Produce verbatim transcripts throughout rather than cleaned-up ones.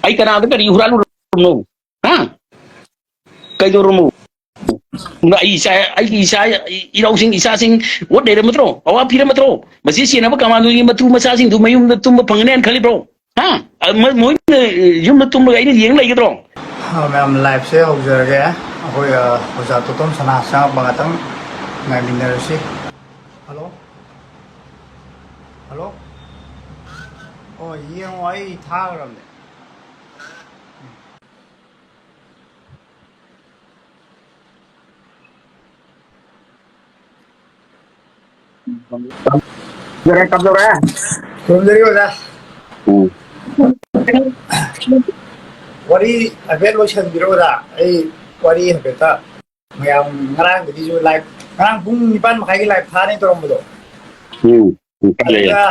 ꯑꯩ ꯀꯅꯥꯗ ꯀꯔꯤ ꯍꯨꯔꯥꯜꯂꯨꯔꯕꯅꯣ? ꯍꯥ? ꯀꯩꯗꯧꯔꯝꯃꯣ? ꯑꯩ ꯏꯆꯥ, ꯑꯩꯒꯤ ꯏꯆꯥ, ꯏꯔꯧꯁꯤꯡ, ꯏꯆꯥꯁꯤꯡ ꯑꯣꯠ ꯂꯩꯔꯝꯃꯗ꯭ꯔꯣ? ꯑꯋꯥ ꯄꯤꯔꯝꯃꯗ꯭ꯔꯣ? ꯃꯁꯤ ꯆꯦꯟꯅꯕ ꯀꯃꯥꯟꯗꯣꯒꯤ ꯃꯇꯨ ꯃꯆꯥꯁꯤꯡꯗꯨ ꯃꯌꯨꯝꯗ ꯇꯨꯝꯕ ꯐꯪꯒꯅꯤ ꯍꯥꯏꯅ ꯈꯜꯂꯤꯕ꯭ꯔꯣ? ꯍꯥ? ꯑ, ꯃ-, ꯃꯣꯏꯅ ꯌꯨꯝꯗ ꯇꯨꯝꯂꯒ ꯑꯩꯅ ꯌꯦꯡ ꯂꯩꯒꯗ꯭ꯔꯣ? ꯑ, ꯃꯌꯥꯝ, liveꯁꯦ ꯍꯧꯖꯔꯒꯦ꯫ ꯑꯩꯈꯣꯏ, ꯑ, ꯑꯣꯖꯥ ꯇꯣꯇꯣꯝ ꯁꯅꯥ ꯆꯪꯉꯛꯄ ꯉꯥꯛꯇꯪ ꯉꯥꯏꯃꯤꯟꯅꯔꯁꯤ꯫ Hello? Hello? ꯑꯣ, ꯌꯦꯡꯉꯣ, ꯑꯩ ꯊꯥꯈ꯭ꯔꯕꯅꯦ꯫ ꯀꯝꯗꯧꯔꯦ? ꯈꯨꯔꯨꯝꯖꯔꯤ ꯑꯣꯖꯥ꯫ ꯎꯝ꯫ ꯋꯥꯔꯤ ꯍꯥꯏꯐꯦꯠ ꯂꯣꯏꯁꯤꯟꯕꯤꯔꯣ ꯑꯣꯖꯥ꯫ ꯑꯩ ꯋꯥꯔꯤ ꯍꯥꯏꯐꯦꯠꯇ ꯃꯌꯥꯝ ꯉꯔꯥꯡꯗꯒꯤꯁꯨ live, ꯉꯔꯥꯡ ꯄꯨꯡ ꯅꯤꯄꯥꯟ ꯃꯈꯥꯏꯒꯤ live ꯊꯥꯅꯤ ꯇꯧꯔꯝꯕꯗꯣ꯫ ꯎꯝ꯫ ꯎꯝ, ꯀꯥꯏ ꯂꯩꯌꯦ? ꯑꯗꯨꯒ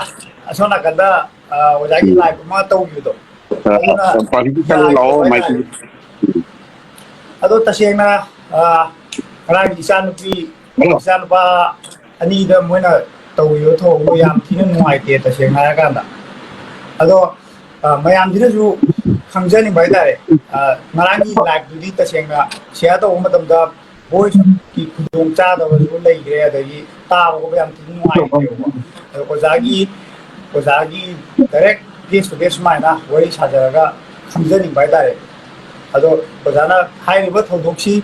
ꯑꯁꯣꯝ ꯅꯥꯀꯟꯗ, ꯑ, ꯑꯣꯖꯥꯒꯤ ꯎꯝ꯫ Live ꯑꯃ ꯇꯧꯈꯤꯕꯗꯣ꯫ ꯑ, ꯑꯗꯨꯅ ꯑ, party ꯆꯠꯂꯣ ꯂꯥꯛꯑꯣ, ꯌꯥꯈꯤꯗꯕ ꯃꯥꯏꯛ꯫ ꯍꯥꯏꯇꯥꯔꯦ꯫ ꯑꯗꯣ ꯇꯁꯦꯡꯅ, ꯑ, ꯉꯔꯥꯡꯒꯤ ꯏꯆꯥꯅꯨꯄꯤ, ꯍꯜꯂꯣ꯫ ꯏꯆꯥꯅꯨꯄꯥ ꯑꯅꯤꯗ ꯃꯣꯏꯅ ꯇꯧꯈꯤꯕ ꯊꯧꯔꯝꯗꯣ ꯌꯥꯝ ꯊꯤꯅ ꯅꯨꯡꯉꯥꯏꯇꯦ, ꯇꯁꯦꯡꯅ ꯍꯥꯏꯔꯀꯥꯟꯗ꯫ ꯑꯗꯣ, ꯑ, ꯃꯌꯥꯝꯁꯤꯅꯁꯨ ꯈꯪꯖꯅꯤꯡꯕ ꯍꯥꯏꯇꯥꯔꯦ꯫ ꯑ, ꯉꯔꯥꯡꯒꯤ liveꯇꯨꯗꯤ ꯇꯁꯦꯡꯅ share ꯇꯧꯕ ꯃꯇꯝꯗ voiceꯀꯤ ꯈꯨꯗꯣꯡ ꯆꯥꯗꯕꯁꯨ ꯂꯩꯈ꯭ꯔꯦ, ꯑꯗꯒꯤ ꯇꯥꯕ ꯈꯣꯠꯄ ꯌꯥꯝ ꯊꯤꯅ ꯅꯨꯡꯉꯥꯏꯇꯦꯕꯀꯣ꯫ ꯑꯗꯣ ꯑꯣꯖꯥꯒꯤ, ꯑꯣꯖꯥꯒꯤ direct face to face ꯁꯨꯃꯥꯏꯅ ꯋꯥꯔꯤ ꯁꯥꯖꯔꯒ ꯈꯪꯖꯅꯤꯡꯕ ꯍꯥꯏꯇꯥꯔꯦ꯫ ꯑꯗꯣ ꯑꯣꯖꯥꯅ ꯍꯥꯏꯔꯤꯕ ꯊꯧꯗꯣꯛꯁꯤ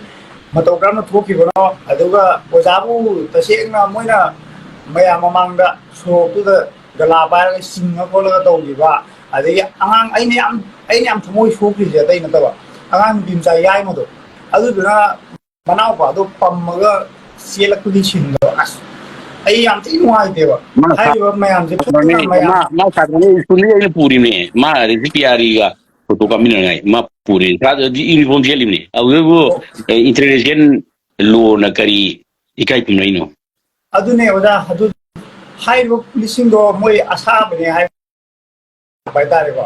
ꯃꯇꯧ ꯀꯔꯝꯅ ꯊꯣꯛꯈꯤꯕꯅꯣ, ꯑꯗꯨꯒ ꯑꯣꯖꯥꯕꯨ ꯇꯁꯦꯡꯅ ꯃꯣꯏꯅ ꯃꯌꯥꯝ ꯃꯃꯥꯡꯗ ꯁꯣꯔꯣꯛꯇꯨꯗ ꯒꯂꯥ ꯄꯥꯏꯔꯒ ꯆꯤꯡꯉ ꯈꯣꯠꯂꯒ ꯇꯧꯈꯤꯕ, ꯑꯗꯒꯤ ꯑꯉꯥꯡ, ꯑꯩꯅ ꯌꯥꯝ, ꯑꯩꯅ ꯌꯥꯝ ꯊꯃꯣꯏ ꯁꯣꯛꯈ꯭ꯔꯤꯁꯦ ꯑꯇꯩ ꯅꯠꯇꯕ, ꯑꯉꯥꯡ ꯅꯨꯄꯤ ꯃꯆꯥ ꯌꯥꯏꯃꯗꯣ, ꯑꯗꯨꯗꯨꯅ ꯃꯅꯥꯎꯄꯥꯗꯣ ꯄꯝꯃꯒ ꯆꯦꯜꯂꯛꯄꯒꯤ sceneꯗꯣ, ꯑꯁ, ꯑꯩ ꯌꯥꯝ ꯊꯤ ꯅꯨꯡꯉꯥꯏꯇꯦꯕ꯫ ꯃꯥ ꯁꯥ-, ꯍꯥꯏꯔꯤꯕ ꯃꯌꯥꯝꯁꯦ ꯃꯥ, ꯐꯖꯅ ꯃꯌꯥꯝ ꯃꯥ, ꯃꯥ ꯁꯥꯇ꯭ꯔꯅꯤ, ꯁ꯭ꯀꯨꯜꯗꯒꯤ ꯑꯩꯅ ꯄꯨꯔꯤꯅꯦ꯫ ꯃꯥ ꯑꯗꯩ ꯁꯤ ꯄꯤ ꯑꯥꯔ ꯏꯒ ꯐꯣꯇꯣ ꯀꯥꯞꯃꯤꯟꯅꯉꯥꯏ ꯃꯥ ꯄꯨꯔꯤꯅꯦ꯫ ꯁꯥꯇ꯭ꯔꯗꯤ uniform ꯁꯦꯠꯂꯤꯕꯅꯦ꯫ ꯑꯗꯨꯗꯕꯨ, ꯑꯣ꯫ ꯑꯦ, international lawꯅ ꯀꯔꯤ ꯏꯀꯥꯏ ꯈꯨꯝꯅꯩꯅꯣ? ꯑꯗꯨꯅꯦ ꯑꯣꯖꯥ, ꯑꯗꯨ ꯍꯥꯏꯔꯤꯕ ꯄꯨꯂꯤꯁꯁꯤꯡꯗꯣ ꯃꯣꯏ ꯑꯁꯥꯕꯅꯦ ꯍꯥꯏ-, ꯍꯥꯏꯇꯥꯔꯦꯀꯣ,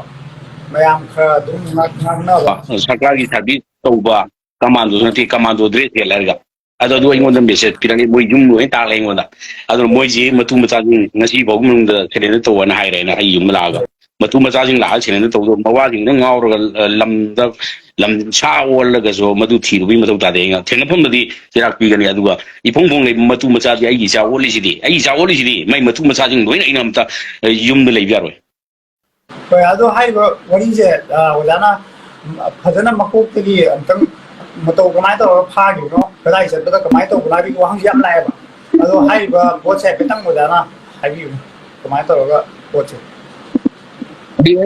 ꯃꯌꯥꯝ ꯈꯔ ꯑꯗꯨꯝ ꯉꯥꯛ-, ꯉꯥꯡꯅꯕ꯫ ꯁꯔꯀꯥꯔꯒꯤ service ꯇꯧꯕ ꯀꯃꯥꯟꯗꯣꯁꯨ ꯅꯠꯇꯦ, ꯀꯃꯥꯟꯗꯣ dress ꯁꯦꯠꯂꯦ ꯍꯥꯏꯔꯒ꯫ ꯑꯗꯣ ꯑꯗꯨ ꯑꯩꯉꯣꯟꯗ message ꯄꯤꯔꯛꯑꯦ, ꯃꯣꯏ ꯌꯨꯝ ꯂꯣꯏ ꯇꯥꯛꯂꯦ ꯑꯩꯉꯣꯟꯗ꯫ ꯑꯗꯨꯅ ꯃꯣꯏꯁꯤ ꯃꯇꯨ ꯃꯆꯥꯁꯤꯡ ꯉꯁꯤ ꯐꯥꯎꯒꯤ ꯃꯅꯨꯡꯗ surrender ꯇꯧꯑꯣꯅ ꯍꯥꯏꯔꯦꯅ ꯑꯩ ꯌꯨꯝ ꯂꯥꯛꯑꯒ꯫ ꯃꯇꯨ ꯃꯆꯥꯁꯤꯡ ꯂꯥꯛꯑꯒ ꯁꯦꯟꯅꯗ ꯇꯧꯗꯣ, ꯃꯋꯥꯁꯤꯡꯗꯨꯅ ꯉꯥꯎꯔꯒ, ꯑ, ꯂꯝꯗ, ꯂꯝ ꯁꯥ ꯑꯣꯜꯂꯒꯁꯨ ꯃꯗꯨ ꯊꯤꯔꯨꯕꯒꯤ ꯃꯊꯧ ꯇꯥꯗꯦ꯫ ꯑꯩꯅ ꯊꯦꯡꯅꯐꯝꯗꯗꯤ ꯆꯩꯔꯥꯛ ꯄꯤꯒꯅꯤ, ꯑꯗꯨꯒ ꯏꯐꯣꯡ ꯐꯣꯡ ꯂꯩꯕ ꯃꯇꯨ ꯃꯆꯥꯗꯤ ꯑꯩꯒꯤ ꯏꯆꯥ ꯑꯣꯜꯂꯤꯁꯤꯗꯤ, ꯑꯩꯒꯤ ꯏꯆꯥ ꯑꯣꯜꯂꯤꯁꯤꯗꯤ, ꯃꯥꯏ ꯃꯇꯨ ꯃꯆꯥꯁꯤꯡ ꯂꯣꯏꯅ ꯑꯩꯅ ꯑꯝꯇ, ꯑ, ꯌꯨꯝꯗ ꯂꯩꯕ ꯌꯥꯔꯣꯏ꯫ ꯍꯣꯏ, ꯑꯗꯣ ꯍꯥꯏꯔꯤꯕ ꯋꯥꯔꯤꯁꯦ, ꯑ, ꯑꯣꯖꯥꯅ ꯐꯖꯅ ꯃꯀꯣꯛꯇꯒꯤ ꯑꯝꯇꯪ ꯃꯇꯧ ꯀꯃꯥꯏꯅ ꯇꯧꯔꯒ ꯐꯥꯈꯤꯕꯅꯣ, ꯀꯗꯥꯏ ꯆꯠꯄꯗ ꯀꯃꯥꯏꯅ ꯇꯧꯕꯅꯣ ꯍꯥꯏꯕꯒꯤ ꯋꯥꯍꯪꯁꯦ ꯌꯥꯝ ꯂꯥꯛꯑꯦꯕ꯫ ꯑꯗꯣ ꯍꯥꯏꯔꯤꯕ ꯄꯣꯠꯁꯦ ꯍꯥꯏꯐꯦꯠꯇꯪ ꯑꯣꯖꯥꯅ ꯍꯥꯏꯕꯤꯌꯨ, ꯀꯃꯥꯏꯅ ꯇꯧꯔꯒ ꯄꯣꯠꯁꯦ꯫ ꯑꯩ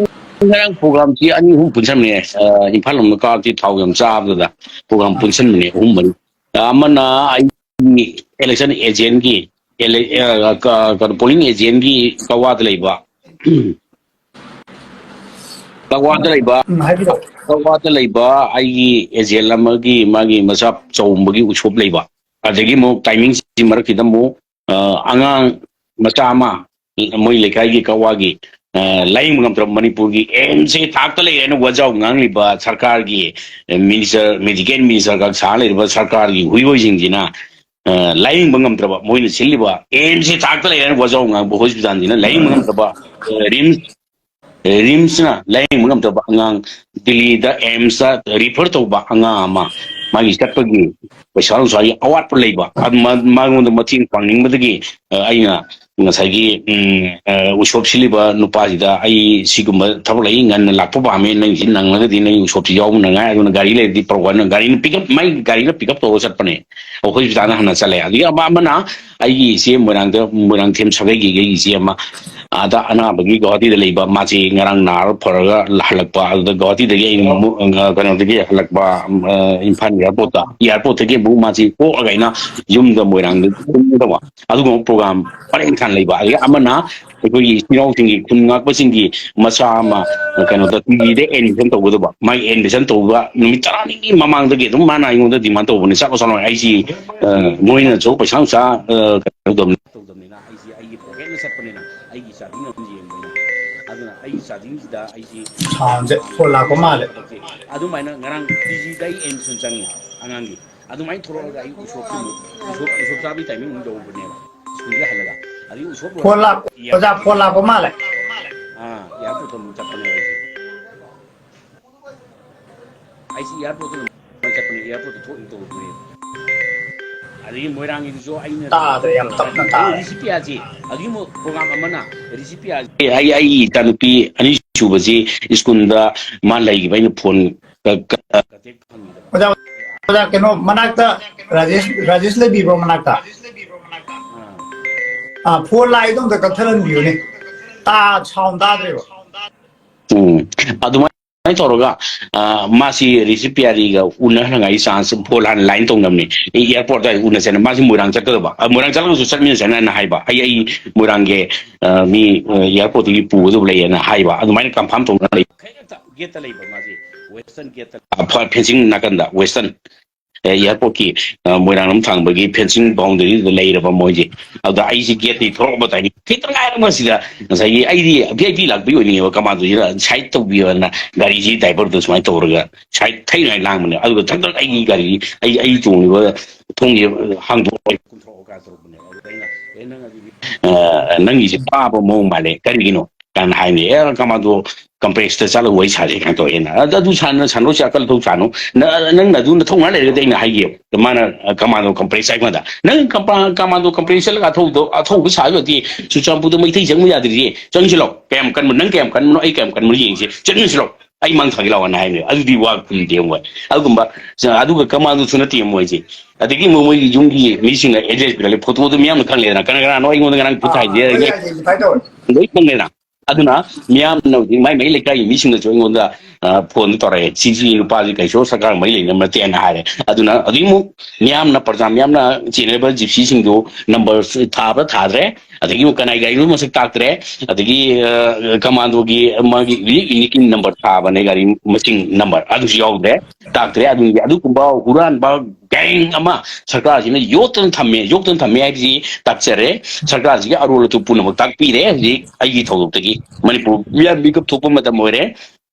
ꯉꯔꯥꯡ ꯄ꯭ꯔꯣꯒ꯭ꯔꯥꯝꯁꯤ ꯑꯅꯤ ꯑꯍꯨꯝ ꯄꯨꯟꯁꯟꯕꯅꯦ꯫ ꯑ, ꯏꯝꯐꯥꯜ ꯂꯣꯝꯗ ꯀꯥꯕꯁꯤ ꯊꯥꯎ ꯌꯥꯝ ꯆꯥꯕꯗꯨꯗ ꯄ꯭ꯔꯣꯒ꯭ꯔꯥꯝ ꯄꯨꯟꯁꯟꯕꯅꯦ ꯑꯍꯨꯝ ꯃꯔꯤ꯫ ꯑꯃꯅ ꯑꯩꯒꯤ ꯏꯂꯦꯛꯁꯟ ꯑꯦꯖꯦꯟꯒꯤ, ꯑꯦꯂꯦ-, ꯑ, ꯀ-, ꯀꯩꯅꯣ, ꯄꯣꯂꯤꯡ ꯑꯦꯖꯦꯟꯒꯤ ꯀꯛꯋꯥꯗ ꯂꯩꯕ, ꯀꯛꯋꯥꯗ ꯂꯩꯕ, ꯎꯝ, ꯍꯥꯏꯕꯤꯔꯛꯑꯣ꯫ ꯀꯛꯋꯥꯗ ꯂꯩꯕ ꯑꯩꯒꯤ ꯑꯦꯖꯦꯟ ꯑꯃꯒꯤ ꯃꯥꯒꯤ ꯃꯆꯥ ꯆꯥꯎꯝꯕꯒꯤ ꯎꯁꯣꯞ ꯂꯩꯕ, ꯑꯗꯒꯤ ꯑꯃꯨꯛ ꯇꯥꯏꯃꯤꯡꯁꯤ ꯃꯔꯛꯁꯤꯗ ꯑꯃꯨꯛ, ꯑ, ꯑꯉꯥꯡ ꯃꯆꯥ ꯑꯃ ꯃꯣꯏ ꯂꯩꯀꯥꯏꯒꯤ ꯀꯛꯋꯥꯒꯤ, ꯑ, ꯂꯥꯏꯌꯦꯡꯕ ꯉꯝꯗ꯭ꯔꯕ ꯃꯅꯤꯄꯨꯔꯒꯤ ꯑꯦꯝꯁꯁꯦ ꯊꯥꯛꯇ ꯂꯩꯔꯦꯅ ꯋꯥꯖꯥꯎ ꯉꯥꯡꯂꯤꯕ ꯁꯔꯀꯥꯔꯒꯤ, ꯑ, ꯃꯤꯅꯤꯁꯇꯔ, ꯃꯦꯗꯤꯀꯦꯜ ꯃꯤꯅꯤꯁꯇꯔ ꯈꯛ ꯁꯥ ꯂꯩꯔꯤꯕ ꯁꯔꯀꯥꯔꯒꯤ ꯍꯨꯏꯔꯣꯏꯁꯤꯡꯁꯤꯅ, ꯑ, ꯂꯥꯏꯌꯦꯡꯕ ꯉꯝꯗ꯭ꯔꯕ, ꯃꯣꯏꯅ ꯁꯤꯜꯂꯤꯕ ꯑꯦꯝꯁꯁꯦ ꯊꯥꯛꯇ ꯂꯩꯔꯦꯅ ꯋꯥꯖꯥꯎ ꯉꯥꯡꯕ ꯍꯣꯁꯄꯤꯇꯥꯜꯁꯤꯅ ꯂꯥꯏꯌꯦꯡꯕ ꯉꯝꯗ꯭ꯔꯕ, ꯑ, ꯔꯤꯝꯁ, ꯑ, ꯔꯤꯝꯁꯅ ꯂꯥꯏꯌꯦꯡꯕ ꯉꯝꯗ꯭ꯔꯕ ꯑꯉꯥꯡ, ꯗꯤꯜꯂꯤꯗ ꯑꯦꯝꯁꯇ ꯔꯤꯐꯔ ꯇꯧꯕ ꯑꯉꯥꯡ ꯑꯃ, ꯃꯥꯒꯤ ꯆꯠꯄꯒꯤ ꯄꯩꯁꯥ ꯅꯨꯡꯁꯥꯒꯤ ꯑꯋꯥꯠꯄ ꯂꯩꯕ, ꯑꯗꯨ ꯃ-, ꯃꯉꯣꯟꯗ ꯃꯇꯦꯡ ꯄꯥꯡꯅꯤꯡꯕꯗꯒꯤ, ꯑ, ꯑꯩꯅ ꯉꯁꯥꯏꯒꯤ, ꯎꯝ, ꯑ, ꯎꯁꯣꯞ ꯁꯤꯜꯂꯤꯕ ꯅꯨꯄꯥꯁꯤꯗ, "ꯑꯩ ꯁꯤꯒꯨꯝꯕ ꯊꯕꯛ ꯂꯩ, ꯉꯟꯅ ꯂꯥꯛꯄ ꯄꯥꯝꯃꯦ, ꯅꯪꯒꯤꯁꯤ ꯅꯪꯂꯒꯗꯤ ꯅꯪꯒꯤ ꯎꯁꯣꯞꯁꯤ ꯌꯥꯎꯕ ꯅꯉꯥꯏ, ꯑꯗꯨꯅ ꯒꯥꯔꯤ ꯂꯩꯔꯗꯤ ꯄꯨꯔꯛꯑꯣ ꯍꯥꯏꯅ", ꯒꯥꯔꯤꯅ ꯄꯤꯛꯑꯞ, ꯃꯥꯏ ꯒꯥꯔꯤꯅ ꯄꯤꯛꯑꯞ ꯇꯧꯔꯒ ꯆꯠꯄꯅꯦ꯫ ꯑꯩꯈꯣꯏ ꯍꯣꯁꯄꯤꯇꯥꯜꯗ ꯍꯥꯟꯅ ꯆꯠꯂꯦ꯫ ꯑꯗꯒꯤ ꯑꯃ-, ꯑꯃꯅ ꯑꯩꯒꯤ ꯏꯆꯦ ꯃꯣꯏꯔꯥꯡꯗ, ꯃꯣꯏꯔꯥꯡꯊꯦꯝ ꯁꯥꯒꯩꯒꯤ ꯑꯩꯒꯤ ꯏꯆꯦ ꯑꯃ, ꯑꯥꯗ ꯑꯅꯥꯕꯒꯤ ꯒꯧꯍꯥꯇꯤꯗ ꯂꯩꯕ, ꯃꯥꯁꯤ ꯉꯔꯥꯡ ꯅꯥꯔ ꯐꯔꯒ ꯍꯜꯂꯛꯄ, ꯑꯗꯨꯗ ꯒꯧꯍꯥꯇꯤꯗꯒꯤ ꯑꯩꯅ ꯑꯃꯨꯛ, ꯑ, ꯀꯩꯅꯣꯗꯒꯤ ꯍꯜꯂꯛꯄ, ꯑ, ꯏꯝꯐꯥꯜ ꯑꯦꯌꯥꯔꯄꯣꯔꯠꯇ, ꯑꯦꯌꯥꯔꯄꯣꯔꯠꯇꯒꯤ ꯑꯃꯨꯛ ꯃꯥꯁꯤ ꯄꯣꯛꯑꯒ ꯑꯩꯅ ꯌꯨꯝꯗ ꯃꯣꯏꯔꯥꯡꯗ ꯊꯤꯟꯒꯗꯕ꯫ ꯑꯗꯨꯒꯨꯝꯕ ꯄ꯭ꯔꯣꯒ꯭ꯔꯥꯝ ꯄꯔꯦꯡ ꯁꯥꯟꯅ ꯂꯩꯕ꯫ ꯑꯗꯒꯤ ꯑꯃꯅ ꯑꯩꯈꯣꯏꯒꯤ ꯏꯆꯤꯜ ꯏꯅꯥꯎꯁꯤꯡꯒꯤ, ꯈꯨꯟ ꯉꯥꯛꯄꯁꯤꯡꯒꯤ ꯃꯆꯥ ꯑꯃ ꯀꯩꯅꯣꯗ ꯇꯤ ꯖꯤꯗ ꯑꯦꯗꯃꯤꯁꯟ ꯇꯧꯒꯗꯕ꯫ ꯃꯥꯒꯤ ꯑꯦꯗꯃꯤꯁꯟ ꯇꯧꯕ ꯅꯨꯃꯤꯠ ꯇꯔꯥꯅꯤꯒꯤ ꯃꯃꯥꯡꯗꯒꯤ ꯑꯗꯨꯝ ꯃꯥꯅ ꯑꯩꯉꯣꯟꯗ ꯗꯤꯃꯥꯟ ꯇꯧꯕꯅꯦ, "ꯆꯠꯂꯣ, ꯆꯠꯂꯣ, ꯑꯩꯁꯤ, ꯑ, ꯃꯣꯏꯅꯁꯨ ꯄꯩꯁꯥ ꯅꯨꯡꯁꯥ, ꯑ, ꯀꯩꯅꯣ ꯇꯧꯗꯕꯅꯤ, ꯇꯧꯗꯕꯅꯤꯅ ꯑꯩꯁꯤ ꯑꯩꯒꯤ ꯄꯣꯀꯦꯠꯅ ꯆꯠꯄꯅꯤꯅ ꯑꯩꯒꯤ ꯆꯥꯗꯤꯡ ꯑꯃ ꯌꯦꯡꯕꯅꯤ꯫ ꯑꯗꯨꯅ ꯑꯩꯒꯤ ꯆꯥꯗꯤꯡꯁꯤꯗ ꯑꯩꯁꯤ ꯁꯥꯎꯟꯁꯦ ꯐꯣꯟ ꯂꯥꯛꯄ ꯃꯥꯜꯂꯦ꯫ ꯊꯕꯛꯁꯦ ꯑꯗꯨꯃꯥꯏꯅ ꯉꯔꯥꯡ ꯇꯤ ꯖꯤꯗ ꯑꯩ ꯑꯦꯗꯃꯤꯁꯟ ꯆꯪꯉꯤ ꯑꯉꯥꯡꯒꯤ꯫ ꯑꯗꯨꯃꯥꯏꯅ ꯊꯣꯛꯂꯛꯑꯒ ꯑꯩ ꯎꯁꯣꯞꯁꯤ ꯑꯃꯨꯛ, ꯎꯁꯣꯞ, ꯎꯁꯣꯞ ꯆꯥꯕꯒꯤ ꯇꯥꯏꯃꯤꯡ ꯑꯃꯨꯛ ꯌꯧꯕꯅꯦꯕ꯫ ꯁ꯭ꯀꯨꯜꯒꯤ ꯍꯜꯂꯒ꯫ ꯑꯗꯒꯤ ꯎꯁꯣꯞ ꯐꯣꯟ ꯂꯥꯛ-, ꯂꯣꯏꯔꯒ ꯑꯣꯖꯥ, ꯐꯣꯟ ꯂꯥꯛꯄ ꯃꯥꯜꯂꯦ꯫ ꯑꯥ, ꯌꯥꯝ ꯑꯃꯨꯛ ꯆꯠꯄꯅꯦ ꯑꯩꯁꯦ꯫ ꯑꯩꯁꯤ airport ꯇ ꯑꯗꯨꯝ ꯆꯠꯄꯅꯦ, airport ꯇ ꯊꯣꯛꯏ ꯇꯧꯕꯅꯦ꯫ ꯑꯗꯒꯤ ꯃꯣꯏꯔꯥꯡꯒꯤꯗꯨꯁꯨ ꯑꯩꯅ ꯇꯥꯗ꯭ꯔꯦ, ꯌꯥꯝ ꯇꯞꯅ ꯇꯥꯔꯦ꯫ ꯔꯤꯁꯤꯄꯤꯌꯥꯁꯤ, ꯑꯗꯒꯤ ꯑꯃꯨꯛ program ꯑꯃꯅ ꯔꯤꯁꯤꯄꯤꯌꯥꯁꯤ, ꯑꯩ ꯑꯩꯒꯤ ꯏꯆꯥꯅꯨꯄꯤ ꯑꯅꯤꯁꯨꯕꯁꯤ ꯁ꯭ꯀꯨꯜꯗ ꯃꯥ ꯂꯩꯈꯤꯕ, ꯑꯩꯅ phone contact ꯐꯪꯈꯤꯗꯕ꯫ ꯑꯣꯖꯥ, ꯑꯣꯖꯥ, ꯀꯩꯅꯣ ꯃꯅꯥꯛꯇ ꯔꯥꯖꯦꯁ, ꯔꯥꯖꯦꯁ ꯂꯩꯕꯤꯕ꯭ꯔꯣ ꯃꯅꯥꯛꯇ? ꯑꯥ, phone ꯂꯥꯛꯏꯗꯣ ꯑꯝꯇ ꯀꯛꯊꯠꯍꯟꯕꯤꯌꯨꯅꯦ꯫ ꯇꯥ-, sound ꯇꯥꯗ꯭ꯔꯦꯕ꯫ ꯎꯝ, ꯑꯗꯨꯃꯥꯏꯅ ꯇꯧꯔꯒ, ꯑ, ꯃꯥꯁꯤ ꯔꯤꯁꯤꯄꯤꯌꯥꯔꯤꯒ ꯎꯅꯍꯟꯅꯉꯥꯏ chance, phone ꯍꯥꯟꯅ line ꯇꯧꯅꯕꯅꯤ꯫ ꯑꯩ airport ꯑꯗꯨꯋꯥꯏꯗ ꯎꯅꯁꯦꯅ꯫ ꯃꯥꯁꯤ ꯃꯣꯏꯔꯥꯡ ꯆꯠꯀꯗꯕ꯫ ꯑ, ꯃꯣꯏꯔꯥꯡ ꯆꯠꯂꯒꯁꯨ ꯆꯠꯃꯤꯟꯅꯁꯦꯅ ꯑꯩꯅ ꯍꯥꯏꯕ꯫ ꯑꯩ, ꯑꯩ ꯃꯣꯏꯔꯥꯡꯒꯤ, ꯑ, ꯃꯤ, ꯑ, airport ꯇꯒꯤ ꯄꯨꯒꯗꯕ ꯂꯩꯌꯦꯅ ꯍꯥꯏꯕ꯫ ꯑꯗꯨꯃꯥꯏꯅ confirm ꯇꯧꯅ ꯂꯩ꯫ ꯒꯦꯠꯇ ꯂꯩꯕ ꯃꯥꯁꯤ, western ꯒꯦꯠꯇ꯫ ꯑ, ꯐ-, fencing ꯅꯥꯀꯟꯗ, western, ꯑꯦ, airport ꯀꯤ, ꯑ, ꯃꯣꯏꯔꯥꯡ ꯂꯝ ꯊꯥꯡꯕꯒꯤ fencing boundary ꯗꯨꯗ ꯂꯩꯔꯕ ꯃꯣꯏꯁꯦ꯫ ꯑꯗꯨꯗ ꯑꯩꯁꯦ gate ꯇꯒꯤ ꯊꯣꯛꯂꯛꯄ timing ꯈꯤꯇꯪ ꯉꯥꯏꯔꯕ ꯁꯤꯗ, ꯉꯁꯥꯏꯒꯤ ꯑꯩꯗꯤ V I P ꯂꯥꯛꯄꯤ ꯑꯣꯏꯅꯤꯡꯉꯦꯕ, ꯀꯃꯥꯟꯗꯣꯁꯤꯗ side ꯇꯧꯕꯤꯌꯣꯅ ꯒꯥꯔꯤꯁꯤ driver ꯗꯣ ꯁꯨꯃꯥꯏꯅ ꯇꯧꯔꯒ side ꯊꯩꯅꯉꯥꯏ ꯂꯥꯡꯕꯅꯦ꯫ ꯑꯗꯨꯒ ꯊꯛ ꯊꯛ ꯑꯩꯒꯤ ꯒꯥꯔꯤ, ꯑꯩ, ꯑꯩ ꯇꯣꯡꯉꯤꯕ ꯊꯣꯡꯁꯦ ꯍꯥꯡꯗꯣꯛꯑꯒ ꯀꯨꯝꯊꯣꯛꯑꯣ ꯀꯥꯏꯅ ꯇꯧꯔꯛꯄꯅꯦꯕ꯫ ꯑꯗꯨꯗ ꯑꯩꯅ, "ꯑꯦ, ꯅꯪ ꯑꯗꯨꯗꯤ, ꯑ, ꯅꯪꯒꯤꯁꯦ ꯄꯥꯕ ꯃꯑꯣꯡ ꯃꯥꯜꯂꯦ, ꯀꯔꯤꯒꯤꯅꯣ?" ꯀꯥꯏꯅ ꯍꯥꯏꯕꯅꯦ꯫ "ꯑꯦ, ꯀꯃꯥꯟꯗꯣ complex ꯇ ꯆꯠꯂꯒ ꯋꯥꯔꯤ ꯁꯥꯁꯦ" ꯀꯥꯏꯅ ꯇꯧꯋꯦꯅ꯫ "ꯑꯗ-, ꯑꯗꯨ ꯁꯥꯟꯅ-, ꯁꯥꯟꯅꯔꯣꯏꯁꯦ, ꯑꯀꯜ ꯑꯊꯧ ꯁꯥꯅꯨ꯫ ꯅ-, ꯅꯪꯅ ꯑꯗꯨ ꯅꯊꯧ ꯉꯥꯛ ꯂꯩꯔꯒꯗꯤ" ꯑꯩꯅ ꯍꯥꯏꯒꯦꯕ꯫ ꯃꯥꯅ, ꯑ, ꯀꯃꯥꯟꯗꯣ complex ꯍꯥꯏ ꯑꯩꯉꯣꯟꯗ, "ꯅꯪ ꯀꯃꯥ-, ꯀꯃꯥꯟꯗꯣ complex ꯆꯠꯂꯒ ꯑꯊꯧꯕꯗꯣ, ꯑꯊꯧꯕ ꯁꯥꯕꯗꯤ ꯆꯨꯔꯆꯥꯟꯄꯨꯔꯗ ꯃꯩꯇꯩ ꯆꯪꯕ ꯌꯥꯗ꯭ꯔꯤꯁꯦ, ꯆꯪꯁꯤꯜꯂꯣ꯫ ꯀꯌꯥꯝ ꯀꯟꯕ, ꯅꯪ ꯀꯌꯥꯝ ꯀꯟꯕꯅꯣ, ꯑꯩ ꯀꯌꯥꯝ ꯀꯟꯕꯅꯣ ꯌꯦꯡꯁꯦ, ꯆꯪꯁꯤꯜꯂꯣ꯫ ꯑꯩ ꯃꯥꯡ ꯊꯥꯒꯦ ꯂꯥꯛꯑꯣꯅ" ꯍꯥꯏꯕꯅꯦ꯫ ꯑꯗꯨꯗꯤ ꯋꯥ ꯈꯨꯝꯗꯦ ꯃꯣꯏ꯫ ꯑꯗꯨꯒꯨꯝꯕ, ꯑꯗꯨꯒ ꯀꯃꯥꯟꯗꯣꯁꯨ ꯅꯠꯇꯦ ꯃꯣꯏꯁꯦ꯫ ꯑꯗꯒꯤ ꯃꯣꯏ, ꯃꯣꯏꯒꯤ ꯌꯨꯝꯒꯤ ꯃꯤꯁꯤꯡꯅ address ꯄꯤꯔꯛꯂꯦ, photo ꯗꯨ ꯃꯤꯌꯥꯝꯅ ꯈꯪꯂꯦꯗꯅ, ꯀꯅꯥ ꯀꯅꯥꯅꯣ ꯑꯩꯉꯣꯟꯗ ꯉꯔꯥꯡ ꯈꯨꯠ ꯑꯥ, ꯍꯥꯏꯁꯦ, ꯂꯣꯏ ꯑꯗꯒꯤ identify ꯇꯧꯔꯦ꯫ ꯂꯣꯏ ꯈꯪꯂꯦꯗꯅ꯫ ꯑꯗꯨꯅ ꯃꯤꯌꯥꯝꯅ ꯍꯧꯖꯤꯛ ꯃꯥꯏ ꯃꯥꯏ ꯂꯩꯀꯥꯏꯒꯤ ꯃꯤꯁꯤꯡꯅꯁꯨ ꯑꯩꯉꯣꯟꯗ, ꯑ, phone ꯗꯨ ꯇꯧꯔꯛꯑꯦ, "ꯁꯤꯒꯤ ꯅꯨꯄꯥꯁꯤ ꯀꯩꯁꯨ ꯁꯔꯀꯥꯔꯒ ꯃꯔꯤ ꯂꯩꯅꯕ ꯅꯠꯇꯦꯅ" ꯍꯥꯏꯔꯦ꯫ ꯑꯗꯨꯅ ꯍꯧꯖꯤꯛ ꯑꯃꯨꯛ ꯃꯤꯌꯥꯝꯅ, ꯄ꯭ꯔꯖꯥ ꯃꯤꯌꯥꯝꯅ ꯆꯦꯟꯅꯔꯤꯕ gypsy ꯁꯤꯡꯗꯨ number ꯊꯥꯕ꯭ꯔꯥ ꯊꯥꯗ꯭ꯔꯦ, ꯑꯗꯒꯤ ꯑꯃꯨꯛ ꯀꯅꯥꯏ ꯒꯥꯔꯤꯅꯣ ꯃꯁꯛ ꯇꯥꯛꯇ꯭ꯔꯦ, ꯑꯗꯒꯤ, ꯑ, ꯀꯃꯥꯟꯗꯣꯒꯤ ꯃꯥꯒꯤ ꯍꯧꯖꯤꯛ unit ꯀꯤ number ꯊꯥꯕꯅꯦ, ꯒꯥꯔꯤ ꯃꯁꯤꯡ number ꯑꯗꯨꯁꯨ ꯌꯥꯎꯗ꯭ꯔꯦ, ꯇꯥꯛꯇ꯭ꯔꯦ꯫ ꯑꯗꯨꯒꯤ ꯑꯗꯨꯒꯨꯝꯕ ꯍꯨꯔꯥꯟꯕ gang ꯑꯃ ꯁꯔꯀꯥꯔꯁꯤꯅ ꯌꯣꯛꯇꯅ ꯊꯝꯃꯦ, ꯌꯣꯛꯇꯅ ꯊꯝꯃꯦ ꯍꯥꯏꯕꯁꯤ ꯇꯥꯛꯆꯔꯦ꯫ ꯁꯔꯀꯥꯔꯁꯤꯒꯤ ꯑꯔꯣꯜ ꯑꯊꯨꯞ ꯄꯨꯝꯅꯃꯛ ꯇꯥꯛꯄꯤꯔꯦ꯫ ꯍꯧꯖꯤꯛ ꯑꯩꯒꯤ ꯊꯧꯗꯣꯛꯇꯒꯤ ꯃꯅꯤꯄꯨꯔ ꯃꯤꯌꯥꯝ ꯃꯤꯀꯞ ꯊꯣꯛꯄ ꯃꯇꯝ ꯑꯣꯏꯔꯦ꯫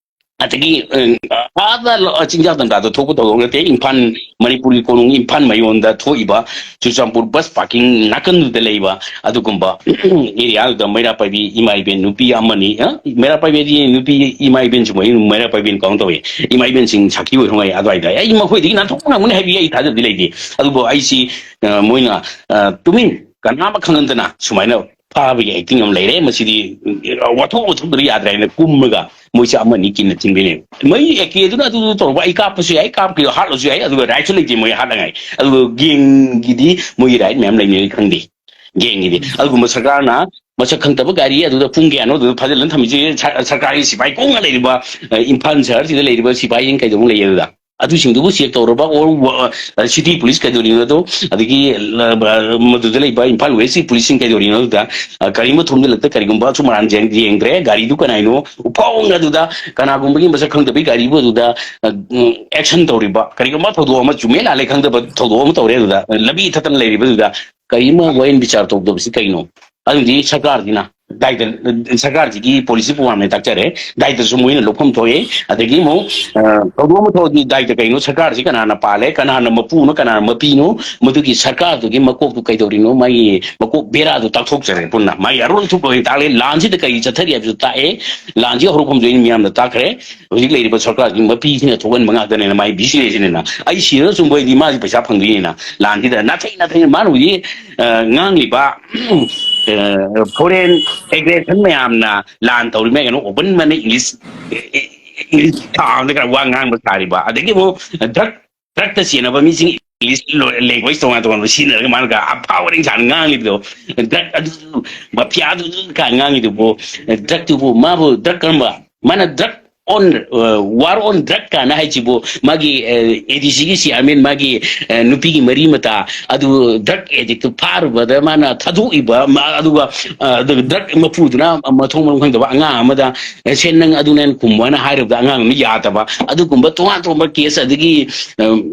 ꯑꯗꯒꯤ, ꯑ, ꯑꯥꯗ ꯂ-, ꯆꯤꯡꯖꯥ ꯇꯝꯖꯥꯗ ꯊꯣꯛꯄ ꯊꯧꯗꯣꯛ ꯅꯠꯇꯦ꯫ ꯏꯝꯐꯥꯜ, ꯃꯅꯤꯄꯨꯔꯒꯤ ꯀꯣꯅꯨꯡ ꯏꯝꯐꯥꯜ ꯃꯌꯣꯟꯗ ꯊꯣꯛꯏꯕ ꯆꯨꯔꯆꯥꯟꯄꯨꯔ ꯕꯁ ꯄꯥꯔꯀꯤꯡ ꯅꯥꯀꯟꯗꯨꯗ ꯂꯩꯕ ꯑꯗꯨꯒꯨꯝꯕ ꯑꯦꯔꯤꯌꯥꯗꯨꯗ ꯃꯩꯔꯥ ꯄꯥꯏꯕꯤ ꯏꯃꯥ ꯏꯕꯦꯟ ꯅꯨꯄꯤ ꯑꯃꯅꯤ, ꯑ, ꯃꯩꯔꯥ ꯄꯥꯏꯕꯤꯗꯤ ꯅꯨꯄꯤ ꯏꯃꯥ ꯏꯕꯦꯟꯁꯤꯡ ꯑꯣꯏ, ꯃꯩꯔꯥ ꯄꯥꯏꯕꯤꯅ ꯀꯥꯎꯟ ꯇꯧꯏ꯫ ꯏꯃꯥ ꯏꯕꯦꯟꯁꯤꯡ ꯁꯥꯈꯤ ꯑꯣꯏ ꯍꯣꯡꯉꯥꯏ ꯑꯗꯨꯋꯥꯏꯗ ꯑꯩ ꯃꯈꯣꯏꯗꯒꯤ ꯅꯥꯟꯊꯣꯛꯄ ꯉꯝꯒꯅꯤ ꯍꯥꯏꯕꯒꯤ ꯑꯩ ꯊꯥꯖꯕꯗꯤ ꯂꯩꯇꯦ꯫ ꯑꯗꯨꯕꯨ ꯑꯩꯁꯤ, ꯑ, ꯃꯣꯏꯅ, ꯑ, ꯇꯨꯃꯤꯟ ꯀꯅꯥ ꯑꯃ ꯈꯪꯍꯟꯗꯅ ꯁꯨꯃꯥꯏꯅ ꯐꯥꯕꯒꯤ ꯑꯦꯛꯇꯤꯡ ꯑꯃ ꯂꯩꯔꯦ꯫ ꯃꯁꯤꯗꯤ ꯋꯥꯊꯣꯛ ꯋꯥꯊꯣꯛꯇ꯭ꯔꯗꯤ ꯌꯥꯗ꯭ꯔꯦ ꯍꯥꯏꯅ ꯀꯨꯝꯃꯒ ꯃꯣꯏꯁꯦ ꯑꯃꯅꯤ ꯀꯤꯟꯅ ꯊꯤꯟꯕꯤꯅꯦꯕ꯫ ꯃꯣꯏ ꯑꯦ ꯀꯦꯗꯨꯅ ꯑꯗꯨ ꯇꯧꯔꯛꯄ, ꯑꯩ ꯀꯥꯞꯄꯁꯨ ꯌꯥꯏ, ꯀꯥꯞꯈꯤꯕ ꯍꯥꯠꯂꯁꯨ ꯌꯥꯏ, ꯑꯗꯨꯒ ꯔꯥꯏꯠꯁꯨ ꯂꯩꯇꯦ ꯃꯣꯏ ꯍꯥꯠꯅꯉꯥꯏ꯫ ꯑꯗꯨꯒ ꯒꯦꯡꯒꯤꯗꯤ ꯃꯣꯏꯒꯤ ꯔꯥꯏꯠ ꯃꯌꯥꯝ ꯂꯩꯅꯔꯤ ꯈꯪꯗꯦ꯫ ꯒꯦꯡꯒꯤꯗꯤ ꯑꯗꯨꯒꯨꯝꯕ ꯁꯔꯀꯥꯔꯅ ꯃꯁꯛ ꯈꯪꯗꯕ ꯒꯥꯔꯤ ꯑꯗꯨꯗ ꯄꯨꯡ ꯀꯌꯥꯅꯣ ꯑꯗꯨꯗ ꯐꯥꯖꯤꯜꯂꯒ ꯊꯝꯃꯤꯁꯦ? ꯁ-, ꯁꯔꯀꯥꯔꯒꯤ ꯁꯤꯐꯥꯏ ꯀꯣꯡꯅ ꯂꯩꯔꯤꯕ, ꯑ, ꯏꯝꯐꯥꯜ ꯁꯍꯔꯁꯤꯗ ꯂꯩꯔꯤꯕ ꯁꯤꯐꯥꯏꯁꯤꯡ ꯀꯩꯗꯧꯕ ꯂꯩꯌꯦ ꯑꯗꯨꯗ? ꯑꯗꯨꯁꯤꯡꯗꯨꯕꯨ ꯆꯦꯛ ꯇꯧꯔꯕ, ꯑꯣꯔ, ꯑ, ꯁꯤꯇꯤ ꯄꯨꯂꯤꯁ ꯀꯩꯗꯧꯔꯤꯅꯣ ꯑꯗꯣ, ꯑꯗꯒꯤ, ꯑ, ꯃꯗꯨꯗ ꯂꯩꯕ ꯏꯝꯐꯥꯜ ꯋꯦꯁꯀꯤ ꯄꯨꯂꯤꯁꯁꯤꯡ ꯀꯩꯗꯧꯔꯤꯅꯣ ꯑꯗꯨꯗ? ꯑ, ꯀꯔꯤꯒꯨꯝꯕ ꯊꯣꯝꯖꯤꯜꯂꯛꯇ ꯀꯔꯤꯒꯨꯝꯕ ꯑꯁꯨꯝ ꯑꯔꯥꯟ ꯌꯦꯡ-, ꯌꯦꯡꯗ꯭ꯔꯦ, ꯒꯥꯔꯤꯗꯨ ꯀꯅꯥꯏꯅꯣ? ꯐꯥꯎꯅ ꯑꯗꯨꯗ ꯀꯅꯥꯒꯨꯝꯕꯒꯤ ꯃꯁꯛ ꯈꯪꯗꯕꯒꯤ ꯒꯥꯔꯤꯕꯨ ꯑꯗꯨꯗ, ꯑ, ꯎꯝ, ꯑꯦꯛꯁꯟ ꯇꯧꯔꯤꯕ, ꯀꯔꯤꯒꯨꯝꯕ ꯊꯧꯗꯣꯛ ꯑꯃ ꯆꯨꯝꯃꯦ ꯂꯥꯜꯂꯦ ꯈꯪꯗꯕ ꯊꯧꯗꯣꯛ ꯑꯃ ꯇꯧꯔꯦ ꯑꯗꯨꯗ, ꯂꯝꯕꯤ ꯊꯠꯇꯅ ꯂꯩꯔꯤꯕꯗꯨꯗ ꯀꯔꯤꯒꯨꯝꯕ ꯋꯥꯌꯦꯜ ꯕꯤꯆꯥꯔ ꯇꯧꯗꯕꯁꯤ ꯀꯩꯅꯣ? ꯑꯗꯨꯗꯤ ꯁꯔꯀꯥꯔꯁꯤꯅ ꯗꯥꯏꯇ, ꯁꯔꯀꯥꯔꯁꯤꯒꯤ ꯄꯣꯂꯤꯁꯤ ꯄ꯭ꯔꯣꯒ꯭ꯔꯥꯝꯅꯦ ꯇꯥꯛꯆꯔꯦ꯫ ꯗꯥꯏꯇꯁꯨ ꯃꯣꯏꯅ ꯂꯧꯐꯝ ꯊꯣꯛꯑꯦ꯫ ꯑꯗꯒꯤ ꯑꯃꯨꯛ, ꯑ, ꯊꯧꯗꯣꯛ ꯑꯃ ꯊꯣꯛꯑꯗꯤ ꯗꯥꯏꯇ ꯀꯩꯅꯣ, ꯁꯔꯀꯥꯔꯁꯤ ꯀꯅꯥꯅ ꯄꯥꯜꯂꯦ, ꯀꯅꯥꯅ ꯃꯄꯨꯅꯣ, ꯀꯅꯥꯅ ꯃꯄꯤꯅꯣ, ꯃꯗꯨꯒꯤ ꯁꯔꯀꯥꯔꯗꯨꯒꯤ ꯃꯀꯣꯛꯇꯨ ꯀꯩꯗꯧꯔꯤꯅꯣ, ꯃꯥꯒꯤ ꯃꯀꯣꯛ ꯕꯦꯔꯥꯗꯨ ꯇꯥꯛꯊꯣꯛꯆꯔꯦ ꯄꯨꯟꯅ꯫ ꯃꯥꯒꯤ ꯑꯔꯣꯟ ꯑꯊꯨꯞꯄ ꯑꯣꯏꯅ ꯇꯥꯛꯂꯦ꯫ ꯂꯥꯟꯁꯤꯗ ꯀꯔꯤ ꯆꯠꯊꯔꯤ ꯍꯥꯏꯕꯁꯨ ꯇꯥꯛꯑꯦ꯫ ꯂꯥꯟꯁꯤ ꯍꯧꯔꯛꯐꯝꯁꯨ ꯑꯩꯅ ꯃꯤꯌꯥꯝꯗ ꯇꯥꯛꯈ꯭ꯔꯦ꯫ ꯍꯧꯖꯤꯛ ꯂꯩꯔꯤꯕ ꯁꯔꯀꯥꯔꯁꯤ ꯃꯄꯤꯁꯤꯅ ꯊꯣꯛꯍꯟꯕ ꯉꯥꯛꯇꯅꯦꯅ ꯃꯥꯒꯤ ꯕꯤꯖꯤꯅꯦꯁꯅꯦꯅ꯫ ꯑꯩ ꯁꯤꯔꯒ ꯆꯨꯝꯕ ꯑꯣꯏꯗꯤ ꯃꯥꯁꯤ ꯄꯩꯁꯥ ꯐꯪꯗꯣꯏꯅꯦꯅ꯫ ꯂꯥꯟꯁꯤꯗ ꯅꯥꯊꯩ ꯅꯥꯊꯩꯅ ꯃꯥꯅ ꯍꯧꯖꯤꯛ, ꯑ, ꯉꯥꯡꯂꯤꯕ, ꯑ, ꯐꯣꯔꯦꯟ ꯑꯦꯒ꯭ꯔꯦꯁꯟ ꯃꯌꯥꯝꯅ ꯂꯥꯟ ꯇꯧꯔꯤ ꯃꯌꯥꯝ ꯀꯩꯅꯣ ꯑꯣꯄꯟ ꯃꯅꯤ ꯏꯪꯂꯤꯁ, ꯏꯪꯂꯤꯁ ꯊꯥ ꯑꯃꯗ ꯈꯔ ꯋꯥ ꯉꯥꯡꯕ ꯁꯥꯔꯤꯕ, ꯑꯗꯒꯤ ꯑꯃꯨꯛ ꯗ꯭ꯔꯒ, ꯗ꯭ꯔꯒꯇ ꯆꯦꯟꯅꯕ ꯃꯤꯁꯤꯡ ꯏꯪꯂꯤꯁ ꯂꯦꯡꯒ꯭ꯋꯦꯖ ꯇꯣꯉꯥꯟ ꯇꯣꯉꯥꯟꯕ ꯁꯤꯖꯤꯟꯅꯔꯒ ꯃꯥꯅꯒ ꯑꯐꯥꯎ ꯑꯔꯤꯡ ꯁꯥꯅ ꯉꯥꯡꯂꯤꯕꯗꯣ, ꯗ꯭ꯔꯒ ꯑꯗꯨ, ꯃꯐꯤꯌꯥꯗꯨ ꯀꯥꯏꯅ ꯉꯥꯡꯉꯤꯗꯨꯕꯨ, ꯗ꯭ꯔꯒꯇꯨꯕꯨ ꯃꯥꯕꯨ ꯗ꯭ꯔꯒ ꯀꯔꯝꯕ, ꯃꯥꯅ ꯗ꯭ꯔꯒ on, ꯑ, war on drug ꯀꯥꯏꯅ ꯍꯥꯏꯁꯤꯕꯨ ꯃꯥꯒꯤ, ꯑ, ꯑꯦ ꯗꯤ ꯁꯤꯒꯤ ꯆꯤꯌꯥꯔꯃꯦꯟ ꯃꯥꯒꯤ, ꯑ, ꯅꯨꯄꯤꯒꯤ ꯃꯔꯤ ꯃꯇꯥ ꯑꯗꯨ ꯗ꯭ꯔꯒ ꯑꯦꯗꯤꯛꯇꯨ ꯐꯥꯔꯨꯕꯗ ꯃꯥꯅ ꯊꯥꯗꯣꯛꯏꯕ, ꯃꯥ-, ꯑꯗꯨꯒ, ꯑ, ꯑꯗꯨꯒ ꯗ꯭ꯔꯒ ꯃꯄꯨꯗꯨꯅ ꯃꯊꯣꯡ ꯃꯔꯝ ꯈꯪꯗꯕ ꯑꯉꯥꯡ ꯑꯃꯗ, "ꯑꯦ, ꯁꯦ ꯅꯪ ꯑꯗꯨ ꯅꯪ ꯈꯨꯝꯃꯣ" ꯍꯥꯏꯅ ꯍꯥꯏꯔꯨꯕꯗ ꯑꯉꯥꯡ ꯑꯃ ꯌꯥꯗꯕ, ꯑꯗꯨꯒꯨꯝꯕ ꯇꯣꯉꯥꯟ ꯇꯣꯉꯥꯟꯕ ꯀꯦꯁ꯫ ꯑꯗꯒꯤ, ꯑ,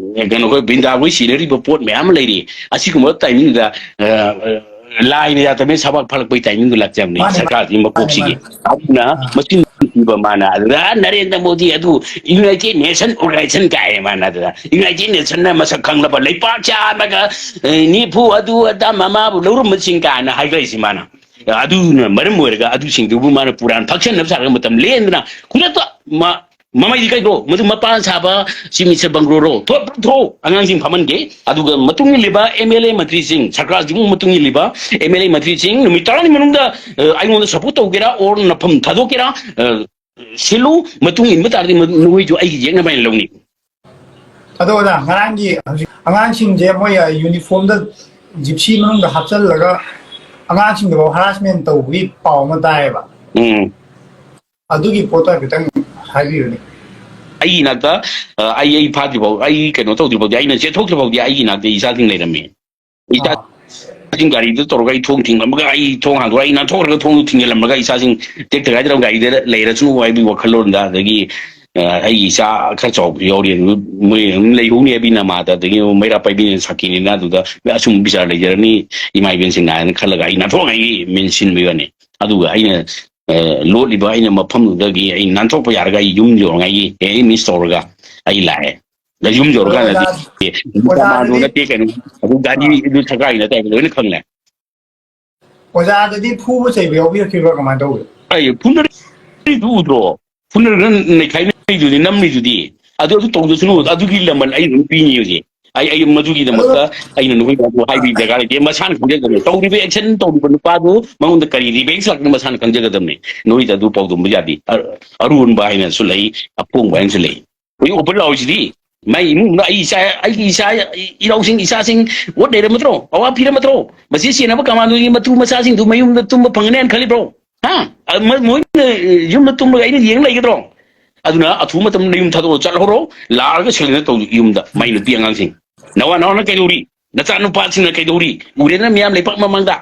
ꯀꯩꯅꯣ, ꯑꯩꯈꯣꯏ ꯕ꯭ꯔꯤꯟꯗꯥꯈꯣꯏ ꯁꯤꯅꯔꯤꯕ ꯄꯣꯠ ꯃꯌꯥꯝ ꯑꯃ ꯂꯩꯔꯤ꯫ ꯑꯁꯤꯒꯨꯝꯕ ꯇꯥꯏꯃꯤꯡꯗ, ꯑ, ꯑ, ꯂꯥꯏꯅ ꯌꯥꯗꯕꯅꯤꯅ ꯁꯕꯥꯛ ꯐꯥꯔꯛꯄꯒꯤ timingꯗꯨ ꯂꯥꯛꯆꯕꯅꯤ ꯃꯥꯅꯦ, ꯁꯔꯀꯥꯔꯁꯤ ꯃꯀꯣꯛꯁꯤꯒꯤ꯫ ꯃꯥꯅꯦ, ꯃꯥꯅꯦ꯫ ꯑꯗꯨꯅ ꯑꯥ꯫ ꯃꯆꯤꯟ ꯊꯤꯕ ꯃꯥꯅ ꯑꯗꯨꯗ ꯅꯔꯦꯟꯗ꯭ꯔ ꯃꯣꯗꯤ ꯑꯗꯨ United Nation Organization ꯀꯥꯏ ꯃꯥꯅ ꯑꯗꯨꯗ United Nationꯅ ꯃꯁꯛ ꯈꯪꯂꯕ ꯂꯩꯄꯥꯛ ꯆꯥꯝꯃꯒ, ꯑꯦ, ꯅꯤꯐꯨ ꯑꯗꯨ ꯑꯗꯥ ꯃꯃꯥꯕꯨ ꯂꯧꯔꯝꯕꯁꯤꯡ ꯀꯥꯏꯅ ꯍꯥꯏꯈ꯭ꯔꯛꯏꯁꯤ ꯃꯥꯅ꯫ ꯑꯗꯨꯅ ꯃꯔꯝ ꯑꯣꯏꯔꯒ ꯑꯗꯨꯁꯤꯡꯗꯨꯕꯨ ꯃꯥꯅ ꯄꯨꯔꯥꯟ ꯐꯥꯛꯁꯟꯅꯕ ꯁꯥꯔꯒ ꯃꯇꯝ ꯂꯦꯟꯗꯅ ꯈꯨꯗꯛꯇ ꯃꯥ ꯃꯃꯩꯗꯤ ꯀꯩꯗꯣ ꯃꯗꯨ ꯃꯄꯥꯟ ꯁꯥꯕ ꯆꯤꯞ ꯃꯤꯅꯤꯁꯇꯔ ꯕꯪꯒ꯭ꯂꯣꯔꯣ ꯊꯣꯛ ꯊꯣꯛ ꯑꯉꯥꯡꯁꯤꯡ ꯐꯝꯍꯟꯒꯦ꯫ ꯑꯗꯨꯒ ꯃꯇꯨꯡ ꯏꯜꯂꯤꯕ MLA ꯃꯟꯇ꯭ꯔꯤꯁꯤꯡ, ꯁꯔꯀꯥꯔꯁꯤꯕꯨ ꯃꯇꯨꯡ ꯏꯜꯂꯤꯕ MLA ꯃꯟꯇ꯭ꯔꯤꯁꯤꯡ ꯅꯨꯃꯤꯠ ꯇꯔꯥꯅꯤ ꯃꯅꯨꯡꯗ, ꯑ, ꯑꯩꯉꯣꯟꯗ ꯁꯄꯣꯔꯠ ꯇꯧꯒꯦꯔꯥ ꯑꯣꯔ ꯅꯐꯝ ꯊꯥꯗꯣꯛꯀꯦꯔꯥ, ꯑ, ꯁꯤꯜꯂꯨ꯫ ꯃꯇꯨꯡ ꯏꯟꯕ ꯇꯥꯔꯗꯤ ꯃ-, ꯅꯈꯣꯏꯁꯨ ꯑꯩꯒꯤ ꯌꯦꯛꯅꯕ ꯍꯥꯏꯅ ꯂꯧꯅꯤ꯫ ꯑꯗꯣ ꯑꯣꯖꯥ, ꯉꯔꯥꯡꯒꯤ ꯍꯧꯖꯤꯛ ꯑꯉꯥꯡꯁꯤꯡꯁꯦ ꯃꯣꯏ, ꯑ, ꯌꯨꯅꯤꯐꯣꯔꯝꯗ ꯖꯤꯞꯁꯤ ꯃꯅꯨꯡꯗ ꯍꯥꯞꯆꯜꯂꯒ ꯑꯉꯥꯡꯁꯤꯡꯗꯐꯥꯎ ꯍꯔꯥꯁꯃꯦꯟ ꯇꯧꯕꯒꯤ ꯄꯥꯎ ꯑꯃ ꯇꯥꯏꯌꯦꯕ꯫ ꯎꯝ꯫ ꯑꯗꯨꯒꯤ ꯄꯣꯠꯇꯣ ꯍꯥꯏꯐꯦꯠꯇꯪ ꯍꯥꯏꯕꯤꯌꯨꯅꯦ꯫ ꯑꯩꯒꯤ ꯏꯅꯥꯛꯇ, ꯑ, ꯑꯩ, ꯑꯩ ꯐꯥꯗ꯭ꯔꯤ ꯐꯥꯎ, ꯑꯩ ꯀꯩꯅꯣ ꯇꯧꯗ꯭ꯔꯤ ꯐꯥꯎꯗꯤ, ꯑꯩꯅ ꯆꯦꯟꯊꯣꯛꯇ꯭ꯔꯤ ꯐꯥꯎꯗꯤ ꯑꯩꯒꯤ ꯏꯅꯥꯛꯇ ꯏꯆꯥꯁꯤꯡ ꯂꯩꯔꯝꯃꯤ꯫ ꯑꯥ꯫ ꯏꯆꯥꯁꯤꯡ ꯒꯥꯔꯤꯗ ꯇꯧꯔꯒ ꯑꯩ ꯊꯣꯡ ꯊꯤꯡꯂꯝꯃꯒ, ꯑꯩ ꯊꯣꯡ ꯍꯥꯡꯗꯣꯛꯑꯒ, ꯑꯩ ꯅꯥꯟꯊꯣꯛꯈ꯭ꯔꯒ ꯊꯣꯡꯗꯨ ꯊꯤꯡꯖꯤꯜꯂꯝꯃꯒ, ꯏꯆꯥꯁꯤꯡ ꯇꯦꯛꯇ ꯀꯥꯏꯗꯅ ꯒꯥꯔꯤꯗ ꯂꯩꯔꯁꯅꯨ ꯍꯥꯏꯕꯒꯤ ꯋꯥꯈꯜꯂꯣꯟꯗ, ꯑꯗꯒꯤ, ꯑ, ꯑꯩꯒꯤ ꯏꯆꯥ ꯈꯔ ꯆꯥꯎꯕꯁꯨ ꯌꯥꯎꯔꯤ, ꯑꯗꯨ ꯃꯣꯏ ꯑꯗꯨꯝ ꯂꯩꯍꯧꯅꯤ ꯍꯥꯏꯕꯒꯤ ꯅꯃꯥꯗ, ꯑꯗꯒꯤ ꯃꯩꯔꯥ ꯄꯥꯏꯕꯤꯅ ꯁꯥꯈꯤꯅꯤꯅ, ꯑꯗꯨꯗ ꯑꯆꯨꯝꯕ ꯕꯤꯆꯥꯔ ꯂꯩꯖꯔꯅꯤ ꯏꯃꯥ ꯏꯕꯦꯟꯁꯤꯡꯅ ꯍꯥꯏꯅ ꯈꯜꯂꯒ ꯑꯩ ꯅꯥꯟꯊꯣꯛꯉꯥꯏꯒꯤ ꯃꯦꯟꯁꯤꯟꯕꯒꯤ ꯋꯥꯅꯤ꯫ ꯑꯗꯨꯒ ꯑꯩꯅ ꯑ, ꯂꯣꯠꯂꯤꯕ ꯑꯩꯅ ꯃꯐꯝꯗꯨꯗꯒꯤ ꯑꯩ ꯅꯥꯟꯊꯣꯛꯄ ꯌꯥꯔꯒ ꯑꯩ ꯌꯨꯝ ꯌꯧꯔꯉꯥꯏꯒꯤ ꯑꯦ, ꯑꯩ ꯃꯤꯁ ꯇꯧꯔꯒ ꯑꯩ ꯂꯥꯛꯑꯦ꯫ ꯑꯗ ꯌꯨꯝ ꯑꯗꯣ ꯌꯧꯔꯀꯥꯟꯗꯗꯤ ꯑꯣꯖꯥ, ꯀꯃꯥꯟꯗꯣ ꯑꯣꯖꯥꯗꯨꯗꯤ, ꯅꯠꯇꯦ, ꯀꯩꯅꯣ, ꯑꯗꯨ ꯒꯥꯔꯤ, ꯑꯥ, ꯑꯗꯨ ꯁꯔꯀꯥꯔꯒꯤ ꯅꯠꯇꯦ ꯍꯥꯏꯕ ꯂꯣꯏꯅ ꯈꯪꯂꯦ꯫ ꯑꯣꯖꯥꯗꯗꯤ ꯐꯨꯕ ꯆꯩꯕ ꯌꯥꯎꯕꯤꯔꯛꯈꯤꯕ꯭ꯔꯥ, ꯀꯃꯥꯏꯅ ꯇꯧꯒꯦ? ꯑꯩ ꯐꯨꯅꯔꯤꯗꯨ ꯎꯗ꯭ꯔꯣ? ꯐꯨꯅꯔꯒ ꯅꯩꯈꯥꯏꯅꯔꯤꯗꯨꯗꯤ, ꯅꯝꯃꯤꯗꯨꯗꯤ꯫ ꯑꯗꯨ, ꯑꯗꯨ ꯇꯧꯗꯁꯅꯨ, ꯑꯗꯨꯒꯤ ꯂꯃꯟ ꯑꯩ ꯑꯗꯨꯝ ꯄꯤꯅꯤ ꯍꯧꯖꯤꯛ꯫ ꯑꯩ, ꯑꯩ ꯃꯗꯨꯒꯤꯗꯃꯛꯇ ꯑꯗꯣ, ꯑꯩꯅ ꯅꯈꯣꯏꯗ ꯍꯥꯏꯕꯒꯤ ꯗꯔꯀꯥꯔ ꯂꯩꯇꯦ꯫ ꯃꯁꯥꯅ ꯈꯪꯖꯒꯗꯕꯅꯤ꯫ ꯇꯧꯔꯤꯕ action ꯇꯧꯔꯤꯕ ꯅꯨꯄꯥꯗꯨ ꯃꯉꯣꯟꯗ ꯀꯔꯤ revenge ꯂꯥꯛꯇꯅ ꯃꯁꯥꯅ ꯈꯪꯖꯒꯗꯕꯅꯤ꯫ ꯅꯣꯏꯗ ꯑꯗꯨ ꯄꯥꯎꯗꯝꯕ ꯌꯥꯗꯦ꯫ ꯑ-, ꯑꯔꯣꯟꯕ ꯍꯥꯏꯅꯁꯨ ꯂꯩ, ꯑꯄꯣꯡꯕ ꯍꯥꯏꯅꯁꯨ ꯂꯩ꯫ ꯍꯧꯖꯤꯛ open ꯂꯥꯎꯔꯤꯁꯤꯗꯤ ꯃꯥꯏ ꯏꯃꯨꯡꯗ ꯑꯩ ꯏꯆꯥ, ꯑꯩꯒꯤ ꯏꯆꯥ, ꯏꯅꯥꯎꯁꯤꯡ, ꯏꯆꯥꯁꯤꯡ ꯑꯣꯠ ꯂꯩꯔꯝꯃꯗ꯭ꯔꯣ? ꯑꯋꯥ ꯄꯤꯔꯝꯃꯗ꯭ꯔꯣ? ꯃꯁꯤ ꯆꯦꯟꯅꯕ ꯀꯃꯥꯟꯗꯣꯒꯤ ꯃꯇꯨ ꯃꯆꯥꯁꯤꯡꯗꯨ ꯃꯌꯨꯝꯗ ꯇꯨꯝꯕ ꯐꯪꯒꯅꯤ ꯍꯥꯏꯅ ꯈꯜꯂꯤꯕ꯭ꯔꯣ? ꯍꯥ? ꯑ, ꯃ-, ꯃꯣꯏꯅ ꯌꯨꯝꯗ ꯇꯨꯝꯂꯒ ꯑꯩꯅ ꯌꯦꯡ ꯂꯩꯒꯗ꯭ꯔꯣ? ꯑꯗꯨꯅ ꯑꯊꯨꯕ ꯃꯇꯝꯗ ꯌꯨꯝ ꯊꯥꯗꯣꯛꯑ ꯆꯠꯍꯧꯔꯣ, ꯂꯥꯛꯑꯒ surrender ꯇꯧ ꯌꯨꯝꯗ, ꯃꯥꯏ ꯅꯨꯄꯤ ꯑꯉꯥꯡꯁꯤꯡ꯫ ꯅꯋꯥ ꯅꯋꯥꯅ ꯀꯩꯗꯧꯔꯤ? ꯅꯆꯥ ꯅꯨꯄꯥꯁꯤꯡꯅ ꯀꯩꯗꯧꯔꯤ? ꯎꯔꯦꯗꯅ ꯃꯤꯌꯥꯝ ꯂꯩꯄꯥꯛ ꯃꯃꯥꯡꯗ꯫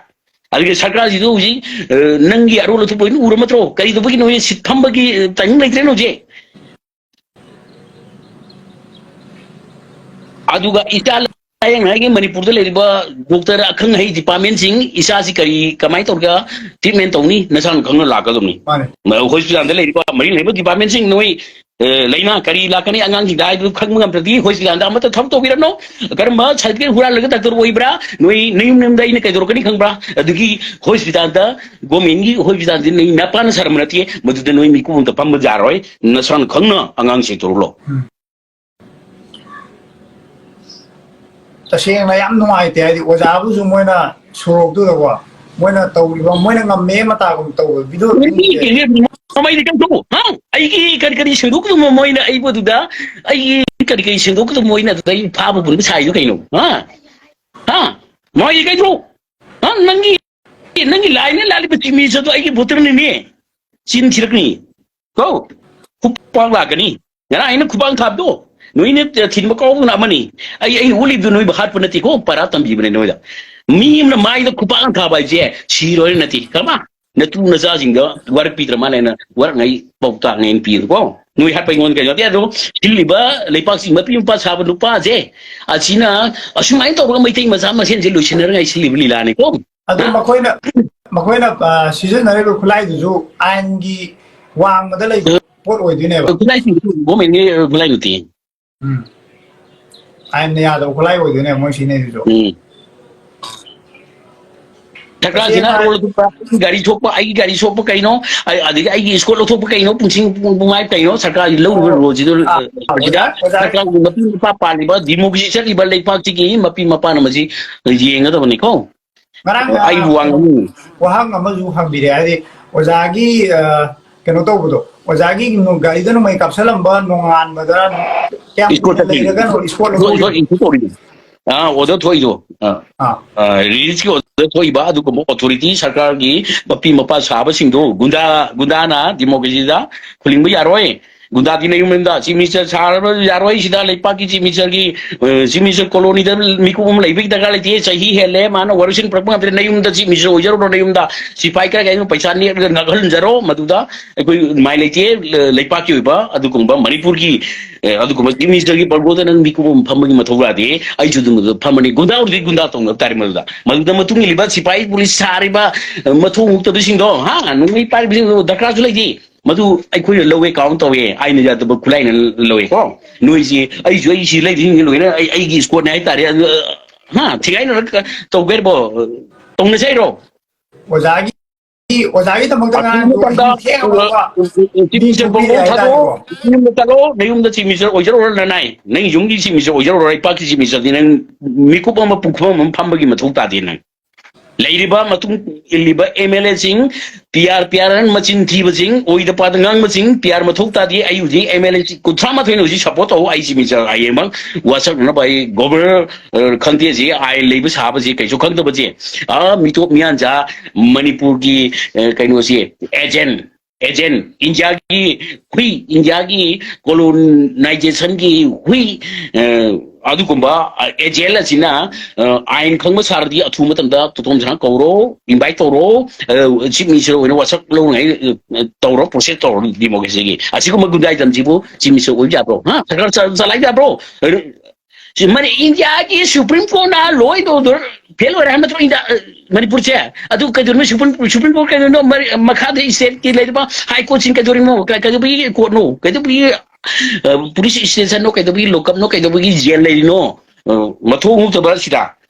ꯑꯗꯨꯒ ꯁꯔꯀꯥꯔꯁꯤꯁꯨ ꯍꯧꯖꯤꯛ, ꯑ, ꯅꯪꯒꯤ ꯑꯔꯣꯜ ꯑꯊꯨꯞꯄ ꯂꯣꯏꯅ ꯎꯔ ꯅꯠꯇ꯭ꯔꯣ? ꯀꯔꯤꯗꯧꯕꯒꯤ ꯅꯣꯏ ꯁꯤꯠ ꯐꯝꯕꯒꯤ, ꯑ, timing ꯂꯩꯇ꯭ꯔꯦꯅ ꯍꯧꯖꯤꯛ? ꯑꯗꯨꯒ ꯏꯆꯥ ꯍꯌꯦꯡ ꯍꯥꯏꯒꯤ ꯃꯅꯤꯄꯨꯔꯗ ꯂꯩꯔꯤꯕ ꯗꯣꯛꯇꯔ ꯑꯈꯪ ꯑꯍꯩ ꯗꯤꯄꯥꯔꯠꯃꯦꯟꯁꯤꯡ, ꯏꯆꯥꯁꯤ ꯀꯔꯤ, ꯀꯃꯥꯏꯅ ꯇꯧꯔꯒ ꯇ꯭ꯔꯤꯠꯃꯦꯟ ꯇꯧꯅꯤ, ꯅꯁꯥꯅ ꯈꯪꯅ ꯂꯥꯛꯀꯗꯕꯅꯤ꯫ ꯃꯥꯅꯦ꯫ ꯃ-, ꯍꯣꯁꯄꯤꯇꯥꯜꯗ ꯂꯩꯔꯤꯕ ꯃꯔꯤ ꯂꯩꯅꯕ ꯗꯤꯄꯥꯔꯠꯃꯦꯟꯁꯤꯡ, ꯅꯣꯏ, ꯑꯦ, ꯂꯥꯏꯅꯥ ꯀꯔꯤ ꯂꯥꯛꯀꯅꯤ ꯑꯉꯥꯡꯁꯤꯡꯗ ꯍꯥꯏꯕꯗꯨ ꯈꯪꯕ ꯉꯝꯗ꯭ꯔꯗꯤ ꯍꯣꯁꯄꯤꯇꯥꯜꯗ ꯑꯃꯠꯇ ꯊꯕꯛ ꯇꯧꯕꯤꯔꯅꯨ꯫ ꯀꯔꯝꯕ ꯁꯥꯔꯇꯤꯐꯤꯀꯦꯠ ꯍꯨꯔꯥꯜꯂꯒ ꯗꯥꯛꯇꯔ ꯑꯣꯏꯕ꯭ꯔꯥ? ꯅꯣꯏ ꯅꯌꯨꯝ ꯅꯌꯨꯝꯗ ꯑꯩꯅ ꯀꯩꯗꯧꯔꯛꯀꯅꯤ ꯈꯪꯕ꯭ꯔꯥ? ꯑꯗꯨꯒꯤ ꯍꯣꯁꯄꯤꯇꯥꯜꯗ, ꯒꯣꯔꯃꯦꯟꯒꯤ ꯍꯣꯁꯄꯤꯇꯥꯜꯗꯤ ꯅꯣꯏ ꯅꯄꯥꯅ ꯁꯥꯔꯝꯕ ꯅꯠꯇꯦ, ꯃꯗꯨꯗ ꯅꯣꯏ ꯃꯤꯀꯨꯞ ꯑꯝꯇ ꯐꯝꯕ ꯌꯥꯔꯣꯏ꯫ ꯅꯁꯥꯅ ꯈꯪꯅ ꯑꯉꯥꯡꯁꯦ ꯇꯧꯔꯨ ꯂꯥꯎ꯫ ꯎꯝ꯫ ꯇꯁꯦꯡꯅ ꯌꯥꯝ ꯅꯨꯡꯉꯥꯏꯇꯦ, ꯍꯥꯏꯗꯤ ꯑꯣꯖꯥꯕꯨꯁꯨ ꯃꯣꯏꯅ ꯁꯣꯔꯣꯛꯇꯨꯗꯀꯣ, ꯃꯣꯏꯅ ꯇꯧꯔꯤꯕ, ꯃꯣꯏꯅ ꯉꯝꯃꯦ ꯃꯇꯥꯒꯨꯝ ꯇꯧꯕ ꯚꯤꯗꯤꯑꯣ ꯃꯃꯩꯗꯤ ꯀꯩꯁꯨ, ꯍꯥ? ꯑꯩ ꯀꯔꯤ ꯀꯔꯤ ꯁꯦꯡꯗꯣꯛꯀꯗꯕ ꯃꯣꯏꯅ ꯑꯩꯕꯨ ꯑꯗꯨꯗ, ꯑꯩ ꯀꯔꯤ ꯀꯔꯤ ꯁꯦꯡꯗꯣꯛꯀꯗꯕ ꯃꯣꯏꯅ ꯑꯗꯨꯗ ꯑꯩ ꯐꯥꯕ ꯄꯨꯟꯕ ꯁꯥꯏꯗꯣ ꯀꯩꯅꯣ? ꯍꯥ? ꯍꯥ? ꯃꯃꯩꯗꯤ ꯀꯩꯗ꯭ꯔꯣ? ꯍꯥ? ꯅꯪꯒꯤ, ꯅꯪꯒꯤ ꯂꯥꯏꯅ ꯂꯥꯜꯂꯤꯕ ꯆꯤꯃꯤꯁ ꯑꯗꯣ ꯑꯩꯒꯤ ꯚꯣꯇꯔꯅꯤꯅꯦ꯫ ꯆꯤꯟ ꯊꯤꯔꯛꯅꯤ꯫ ꯀꯣ? ꯈꯨꯄꯥꯛ ꯂꯥꯛꯀꯅꯤ꯫ ꯉꯔꯥꯡ ꯑꯩꯅ ꯈꯨꯄꯥꯛ ꯊꯥꯕꯗꯣ, ꯅꯣꯏꯅ ꯊꯤꯟꯕ ꯀꯥꯎꯕꯅ ꯑꯃꯅꯤ꯫ ꯑꯩ, ꯑꯩꯅ ꯎꯠꯂꯤꯕꯗꯨ ꯅꯣꯏꯕꯨ ꯍꯥꯠꯄ ꯅꯠꯇꯦꯀꯣ, ꯄꯔꯥ ꯇꯝꯕꯤꯕꯅꯦ ꯅꯣꯏꯗ꯫ ꯃꯤ ꯑꯃꯅ ꯃꯥꯏꯗ ꯈꯨꯄꯥꯛ ꯑꯃ ꯊꯥꯕ ꯍꯥꯏꯁꯦ ꯁꯤꯔꯣꯏ ꯅꯠꯇꯦ꯫ ꯀꯃ? ꯅꯇꯨ ꯅꯆꯥꯁꯤꯡꯗ ꯋꯥꯔꯛꯄꯤꯗ꯭ꯔ ꯃꯥꯜꯂꯦꯅ ꯋꯥꯔꯛꯉꯩ ꯄꯥꯎꯇꯥꯛꯅꯦ ꯑꯩꯅ ꯄꯤꯗꯀꯣ꯫ ꯅꯣꯏ ꯍꯥꯠꯄ ꯑꯩꯉꯣꯟꯗ ꯀꯩꯅꯣ ꯅꯠꯇꯦ꯫ ꯑꯗꯣ ꯁꯤꯜꯂꯤꯕ ꯂꯩꯄꯥꯛꯁꯤ ꯃꯄꯤ ꯃꯄꯥ ꯁꯥꯕ ꯅꯨꯄꯥꯁꯦ, ꯑꯁꯤꯅ ꯑꯁꯨꯃꯥꯏꯅ ꯇꯧꯔꯒ ꯃꯩꯇꯩ ꯃꯆꯥ ꯃꯁꯦꯟꯁꯦ ꯂꯣꯏꯁꯤꯟꯅꯔꯉꯥꯏ ꯁꯤꯜꯂꯤꯕ ꯂꯤꯂꯥꯅꯤꯀꯣ꯫ ꯑꯗꯨ ꯍꯥ? ꯃꯈꯣꯏꯅ, ꯃꯈꯣꯏꯅ, ꯑ, ꯁꯤꯖꯤꯟꯅꯔꯤꯕ ꯈꯨꯠꯂꯥꯏꯗꯨꯁꯨ ꯑꯥꯏꯟꯒꯤ ꯋꯥꯡꯃꯗ ꯂꯩꯕ ꯄꯣꯠ ꯑꯣꯏꯗꯣꯏꯅꯦꯕ꯫ ꯈꯨꯠꯂꯥꯏꯁꯤꯡꯗꯨ ꯒꯣꯔꯃꯦꯟꯒꯤ ꯈꯨꯠꯂꯥꯏ ꯅꯠꯇꯦ꯫ ꯎꯝ꯫ ꯑꯥꯏꯟꯅ ꯌꯥꯗꯕ ꯈꯨꯠꯂꯥꯏ ꯑꯣꯏꯗꯣꯏꯅꯦꯕ ꯃꯣꯏ ꯁꯤꯖꯤꯟꯅꯩꯗꯨꯁꯨ꯫ ꯎꯝ꯫ ꯁꯔꯀꯥꯔꯁꯤꯅ ꯇꯁꯦꯡꯅ ꯍꯥꯏ- ꯔꯣꯜ ꯂꯧꯊꯣꯛꯄ, ꯒꯥꯔꯤ ꯁꯣꯛꯄ, ꯑꯩꯒꯤ ꯒꯥꯔꯤ ꯁꯣꯛꯄ ꯀꯩꯅꯣ, ꯑ-, ꯑꯗꯒꯤ ꯑꯩꯒꯤ ꯏꯁꯀꯣꯔꯠ ꯂꯧꯊꯣꯛꯄ ꯀꯩꯅꯣ, ꯄꯨꯡꯁꯤꯡ ꯄꯨꯡ ꯄꯨꯡꯉꯥꯏ ꯀꯩꯅꯣ, ꯁꯔꯀꯥꯔꯒꯤ ꯂꯧꯔꯤꯕ ꯑꯣ, ꯔꯣꯜꯁꯤꯗ, ꯑꯥ, ꯑ, ꯃꯁꯤꯗ ꯑꯣꯖꯥ, ꯑꯣꯖꯥ꯫ ꯁꯔꯀꯥꯔꯒꯤ ꯃꯄꯤ ꯃꯄꯥ ꯄꯥꯜꯂꯤꯕ ꯗꯤꯃꯣꯀ꯭ꯔꯦꯁꯤ ꯆꯠꯂꯤꯕ ꯂꯩꯄꯥꯛꯁꯤꯒꯤ ꯃꯄꯤ ꯃꯄꯥꯅ ꯃꯁꯤ ꯌꯦꯡꯒꯗꯕꯅꯤꯀꯣ꯫ ꯉꯔꯥꯡ, ꯑ, ꯑꯩꯕꯨ ꯋꯥ ꯉꯥꯡꯅꯤꯡꯉꯤ꯫ ꯋꯥꯍꯪ ꯑꯃꯁꯨ ꯍꯪꯕꯤꯔꯦ, ꯍꯥꯏꯗꯤ ꯑꯣꯖꯥꯒꯤ, ꯑ, ꯀꯩꯅꯣ ꯇꯧꯕꯗꯣ, ꯑꯣꯖꯥꯒꯤ ꯅꯣ-, ꯒꯥꯔꯤꯗ ꯅꯣꯡꯃꯩ ꯀꯥꯞꯁꯜꯂꯝꯕ ꯅꯣꯡꯉꯥꯟꯕꯗ ꯀꯌꯥꯝ ꯏꯁꯀꯣꯔꯠ ꯀꯨꯏꯅ ꯆꯠꯄꯤꯅꯤ꯫ ꯂꯩꯔꯒꯅꯣ ꯏꯁꯀꯣꯔꯠ ꯏꯁꯀꯣꯔꯠ, ꯂꯧꯊꯣꯛꯈꯤꯕ? ꯏꯁꯀꯣꯔꯠ, ꯏꯁꯀꯣꯔꯠ ꯇꯧꯔꯤꯅꯤ꯫ ꯑꯥ, ꯑꯣꯔꯗꯔ ꯊꯣꯛꯏꯗꯣ꯫ ꯑꯥ꯫ ꯑꯥ꯫ ꯑꯥ, ꯔꯤꯂꯤꯖꯀꯤ ꯑꯣꯔꯗꯔ ꯊꯣꯛꯏꯕ ꯑꯗꯨꯒꯨꯝꯕ ꯑꯣꯊꯣꯔꯤꯇꯤ ꯁꯔꯀꯥꯔꯒꯤ ꯃꯄꯤ ꯃꯄꯥ ꯁꯥꯕꯁꯤꯡꯗꯣ ꯒꯨꯟꯗꯥ, ꯒꯨꯟꯗꯥꯅ ꯗꯤꯃꯣꯀ꯭ꯔꯦꯁꯤꯗ ꯈꯨꯂꯤꯡꯕ ꯌꯥꯔꯣꯏ꯫ ꯒꯨꯟꯗꯥꯗꯤ ꯅꯌꯨꯝ ꯌꯨꯝꯗ ꯆꯤꯞ ꯃꯤꯅꯤꯁꯇꯔ ꯁꯥꯔꯕ ꯌꯥꯔꯣꯏ, ꯁꯤꯗ ꯂꯩꯄꯥꯛꯀꯤ ꯆꯤꯞ ꯃꯤꯅꯤꯁꯇꯔꯒꯤ, ꯑ, ꯆꯤꯞ ꯃꯤꯅꯤꯁꯇꯔ ꯀꯣꯂꯣꯅꯤꯗ ꯃꯤꯀꯨꯞ ꯑꯃ ꯂꯩꯕꯒꯤ ꯗꯔꯀꯥꯔ ꯂꯩꯇꯦ, ꯆꯍꯤ ꯍꯦꯜꯂꯦ, ꯃꯥꯅ ꯋꯥꯔꯣꯏꯁꯤꯟ ꯄꯨꯔꯛꯄ ꯉꯝꯗ꯭ꯔꯦ, ꯅꯌꯨꯝꯗ ꯆꯤꯞ ꯃꯤꯅꯤꯁꯇꯔ ꯑꯣꯏꯖꯔꯨꯔꯣ, ꯅꯌꯨꯝꯗ ꯁꯤꯐꯥꯏ ꯈꯔ ꯀꯩꯅꯣ ꯄꯩꯁꯥ ꯅꯦꯛꯂꯒ ꯉꯛꯍꯟꯖꯔꯣ, ꯃꯗꯨꯗ ꯑꯩꯈꯣꯏ ꯃꯥꯏ ꯂꯩꯇꯦ꯫ ꯂ-, ꯂꯩꯄꯥꯛꯀꯤ ꯑꯣꯏꯕ ꯑꯗꯨꯒꯨꯝꯕ ꯃꯅꯤꯄꯨꯔꯒꯤ, ꯑ, ꯑꯗꯨꯒꯨꯝꯕ ꯆꯤꯞ ꯃꯤꯅꯤꯁꯇꯔꯒꯤ ꯄꯔꯒꯣꯗ ꯅꯪ ꯃꯤꯀꯨꯞ ꯑꯃ ꯐꯝꯕꯒꯤ ꯃꯊꯧ ꯇꯥꯗꯦ, ꯑꯩꯁꯨ ꯑꯗꯨꯝ ꯐꯝꯃꯅꯤ꯫ ꯒꯨꯟꯗꯥ ꯑꯣꯏꯔꯗꯤ ꯒꯨꯟꯗꯥ ꯇꯧꯅꯕ ꯇꯥꯔꯦ ꯃꯗꯨꯗ꯫ ꯃꯗꯨꯗ ꯃꯇꯨꯡ ꯏꯜꯂꯤꯕ ꯁꯤꯐꯥꯏ ꯄꯨꯂꯤꯁ ꯁꯥꯔꯤꯕ, ꯑ, ꯃꯊꯣꯡ ꯍꯨꯛꯇꯕꯁꯤꯡꯗꯣ, ꯍꯥ, ꯅꯣꯡꯃꯩ ꯄꯥꯏꯔꯤꯕꯁꯤꯡꯗꯣ ꯗꯔꯀꯥꯔꯁꯨ ꯂꯩꯇꯦ꯫ ꯃꯗꯨ ꯑꯩꯈꯣꯏꯅ ꯂꯧꯋꯦ, ꯀꯥꯎꯟ ꯇꯧꯋꯦ, ꯑꯩꯅ ꯌꯥꯗꯕ ꯈꯨꯠꯂꯥꯏꯅ ꯂꯧꯋꯦꯀꯣ꯫ ꯅꯣꯏꯁꯤ, ꯑꯩꯁꯨ ꯑꯩꯁꯤ ꯂꯩꯔꯤꯁꯤꯡꯁꯤ ꯂꯣꯏꯅ ꯑꯩ, ꯑꯩꯒꯤ ꯁ꯭ꯀꯣꯠꯅꯦ ꯍꯥꯏꯇꯥꯔꯦ꯫ ꯑꯗꯨ, ꯍꯥ, ꯊꯤꯒꯥꯏꯅꯔꯒ ꯇꯧꯒꯦ ꯍꯥꯏꯔꯕꯣ? ꯇꯧꯅꯁꯦ ꯍꯥꯏꯔꯣ? ꯑꯣꯖꯥꯒꯤ, ꯑꯣꯖꯥꯒꯤꯗꯃꯛꯇ ꯉꯔꯥꯡꯗꯣ ꯑꯍꯤꯡ ꯊꯦꯡꯉꯐꯥꯎꯕ ꯆꯤꯞ ꯃꯤꯅꯤꯁꯇꯔ ꯃꯤꯀꯨꯞ ꯄꯤꯔꯦ ꯐꯝꯐꯝ ꯊꯥꯗꯣꯛꯑꯣ, ꯍꯥꯏꯇꯥꯔꯦꯀꯣ꯫ ꯅꯌꯨꯝꯗ ꯆꯠꯂꯣ, ꯅꯌꯨꯝꯗ ꯆꯤꯞ ꯃꯤꯅꯤꯁꯇꯔ ꯑꯣꯏꯖꯔꯨꯔꯣ ꯅꯅꯥꯏ꯫ ꯅꯪ ꯌꯨꯝꯒꯤ ꯆꯤꯞ ꯃꯤꯅꯤꯁꯇꯔ ꯑꯣꯏꯖꯔꯨꯔꯣ, ꯂꯩꯄꯥꯛꯀꯤ ꯆꯤꯞ ꯃꯤꯅꯤꯁꯇꯔꯗꯤ ꯅꯪ ꯃꯤꯀꯨꯞ ꯑꯃ ꯄꯨꯡꯐꯝ ꯑꯃ ꯐꯝꯕꯒꯤ ꯃꯊꯧ ꯇꯥꯗꯦ ꯅꯪ꯫ ꯂꯩꯔꯤꯕ ꯃꯇꯨꯡ ꯏꯜꯂꯤꯕ ꯑꯦꯝ ꯑꯦꯜ ꯑꯦꯁꯤꯡ, P R, P R N ꯃꯆꯤꯟ ꯊꯤꯕꯁꯤꯡ, ꯑꯣꯏꯗ ꯄꯥꯗ ꯉꯥꯡꯕꯁꯤꯡ, ꯄꯤ ꯑꯥꯔ ꯃꯊꯧ ꯇꯥꯗꯦ꯫ ꯑꯩ ꯍꯧꯖꯤꯛ ꯑꯦꯝ ꯑꯦꯜ ꯑꯦ ꯀꯨꯟꯊ꯭ꯔꯥ ꯃꯥꯊꯣꯏꯅ ꯍꯧꯖꯤꯛ ꯁꯞꯄꯣꯔꯠ ꯇꯧ꯫ ꯑꯩꯁꯤ ꯃꯤꯆꯪ ꯍꯌꯦꯡꯃꯛ ꯋꯥꯁꯛꯅꯅꯕ ꯑꯩ ꯒꯣꯕꯔꯅꯔ, ꯑ, ꯈꯪꯗꯦꯁꯤ, ꯑꯥꯏꯟ ꯂꯩꯕ ꯁꯥꯕꯁꯤ ꯀꯩꯁꯨ ꯈꯪꯗꯕꯁꯦ, ꯑ, ꯃꯤꯇꯣꯞ ꯃꯤꯌꯥꯟꯆꯥ ꯃꯅꯤꯄꯨꯔꯒꯤ, ꯑ, ꯀꯩꯅꯣꯁꯤ ꯑꯦꯖꯦꯟ, ꯑꯦꯖꯦꯟ, ꯏꯟꯗꯤꯌꯥꯒꯤ ꯍꯨꯏ, ꯏꯟꯗꯤꯌꯥꯒꯤ ꯀꯣꯂꯣꯅꯥꯏꯖꯦꯁꯟꯒꯤ ꯍꯨꯏ, ꯑ, ꯑꯗꯨꯒꯨꯝꯕ, ꯑ, ꯑꯦꯖꯦꯟ ꯑꯁꯤꯅ, ꯑ, ꯑꯥꯏꯟ ꯈꯪꯕ ꯁꯥꯔꯗꯤ ꯑꯊꯨꯕ ꯃꯇꯝꯗ ꯇꯣꯇꯣꯝ ꯁꯅꯥ ꯀꯧꯔꯣ, ꯏꯟꯚꯥꯏꯠ ꯇꯧꯔꯣ, ꯑ, ꯆꯤꯐ ꯃꯤꯅꯤꯁꯇꯔ ꯑꯣꯏꯅ ꯋꯥꯁꯛ ꯂꯧꯅꯉꯥꯏ, ꯑ, ꯇꯧꯔꯣ, ꯄ꯭ꯔꯣꯁꯦꯁ ꯇꯧꯔꯣ ꯗꯤꯃꯣꯀ꯭ꯔꯦꯁꯤꯒꯤ꯫ ꯑꯁꯤꯒꯨꯝꯕ ꯒꯨꯟꯗꯥꯏꯖꯝꯁꯤꯕꯨ ꯆꯤꯐ ꯃꯤꯅꯤꯁꯇꯔ ꯑꯣꯏꯕ ꯌꯥꯕ꯭ꯔꯣ? ꯍꯥ? ꯁꯔꯀꯥꯔ ꯆ-, ꯆꯂꯥꯏꯕ ꯌꯥꯕ꯭ꯔꯣ? ꯁꯤ ꯃꯅꯤ-, ꯏꯟꯗꯤꯌꯥꯒꯤ ꯁꯨꯄ꯭ꯔꯤꯝ ꯀꯣꯔꯠꯅ ꯂꯣꯏ ꯇꯧꯗꯣꯏ ꯐꯦꯜ ꯑꯣꯏꯔꯦ ꯍꯥꯏꯕ ꯅꯠꯇ꯭ꯔꯣ ꯏꯟꯗꯤꯌꯥ, ꯑ, ꯃꯅꯤꯄꯨꯔꯁꯦ? ꯑꯗꯨ ꯀꯩꯗꯧꯔꯤꯅꯣ ꯁꯨꯄ꯭ꯔꯤꯝ, ꯁꯨꯄ꯭ꯔꯤꯝ ꯀꯣꯔꯠ ꯀꯩꯗꯧꯔꯤꯅꯣ? ꯃꯔꯤ-, ꯃꯈꯥꯗ ꯏꯁꯇꯦꯠꯀꯤ ꯂꯩꯔꯤꯕ ꯍꯥꯏ ꯀꯣꯔꯠꯁꯤꯡ ꯀꯩꯗꯧꯔꯤꯅꯣ? ꯀ-, ꯀꯩꯗꯧꯕꯒꯤ ꯀꯣꯔꯠꯅꯣ? ꯀꯩꯗꯧꯕꯒꯤ, ꯑ, ꯄꯨꯂꯤꯁ ꯏꯁꯇꯦꯁꯟꯅꯣ? ꯀꯩꯗꯧꯕꯒꯤ ꯂꯣꯀꯞꯅꯣ? ꯀꯩꯗꯧꯕꯒꯤ ꯖꯦꯜ ꯂꯩꯔꯤꯅꯣ? ꯑ, ꯃꯊꯣꯡ ꯍꯨꯛꯇꯕ ꯁꯤꯗ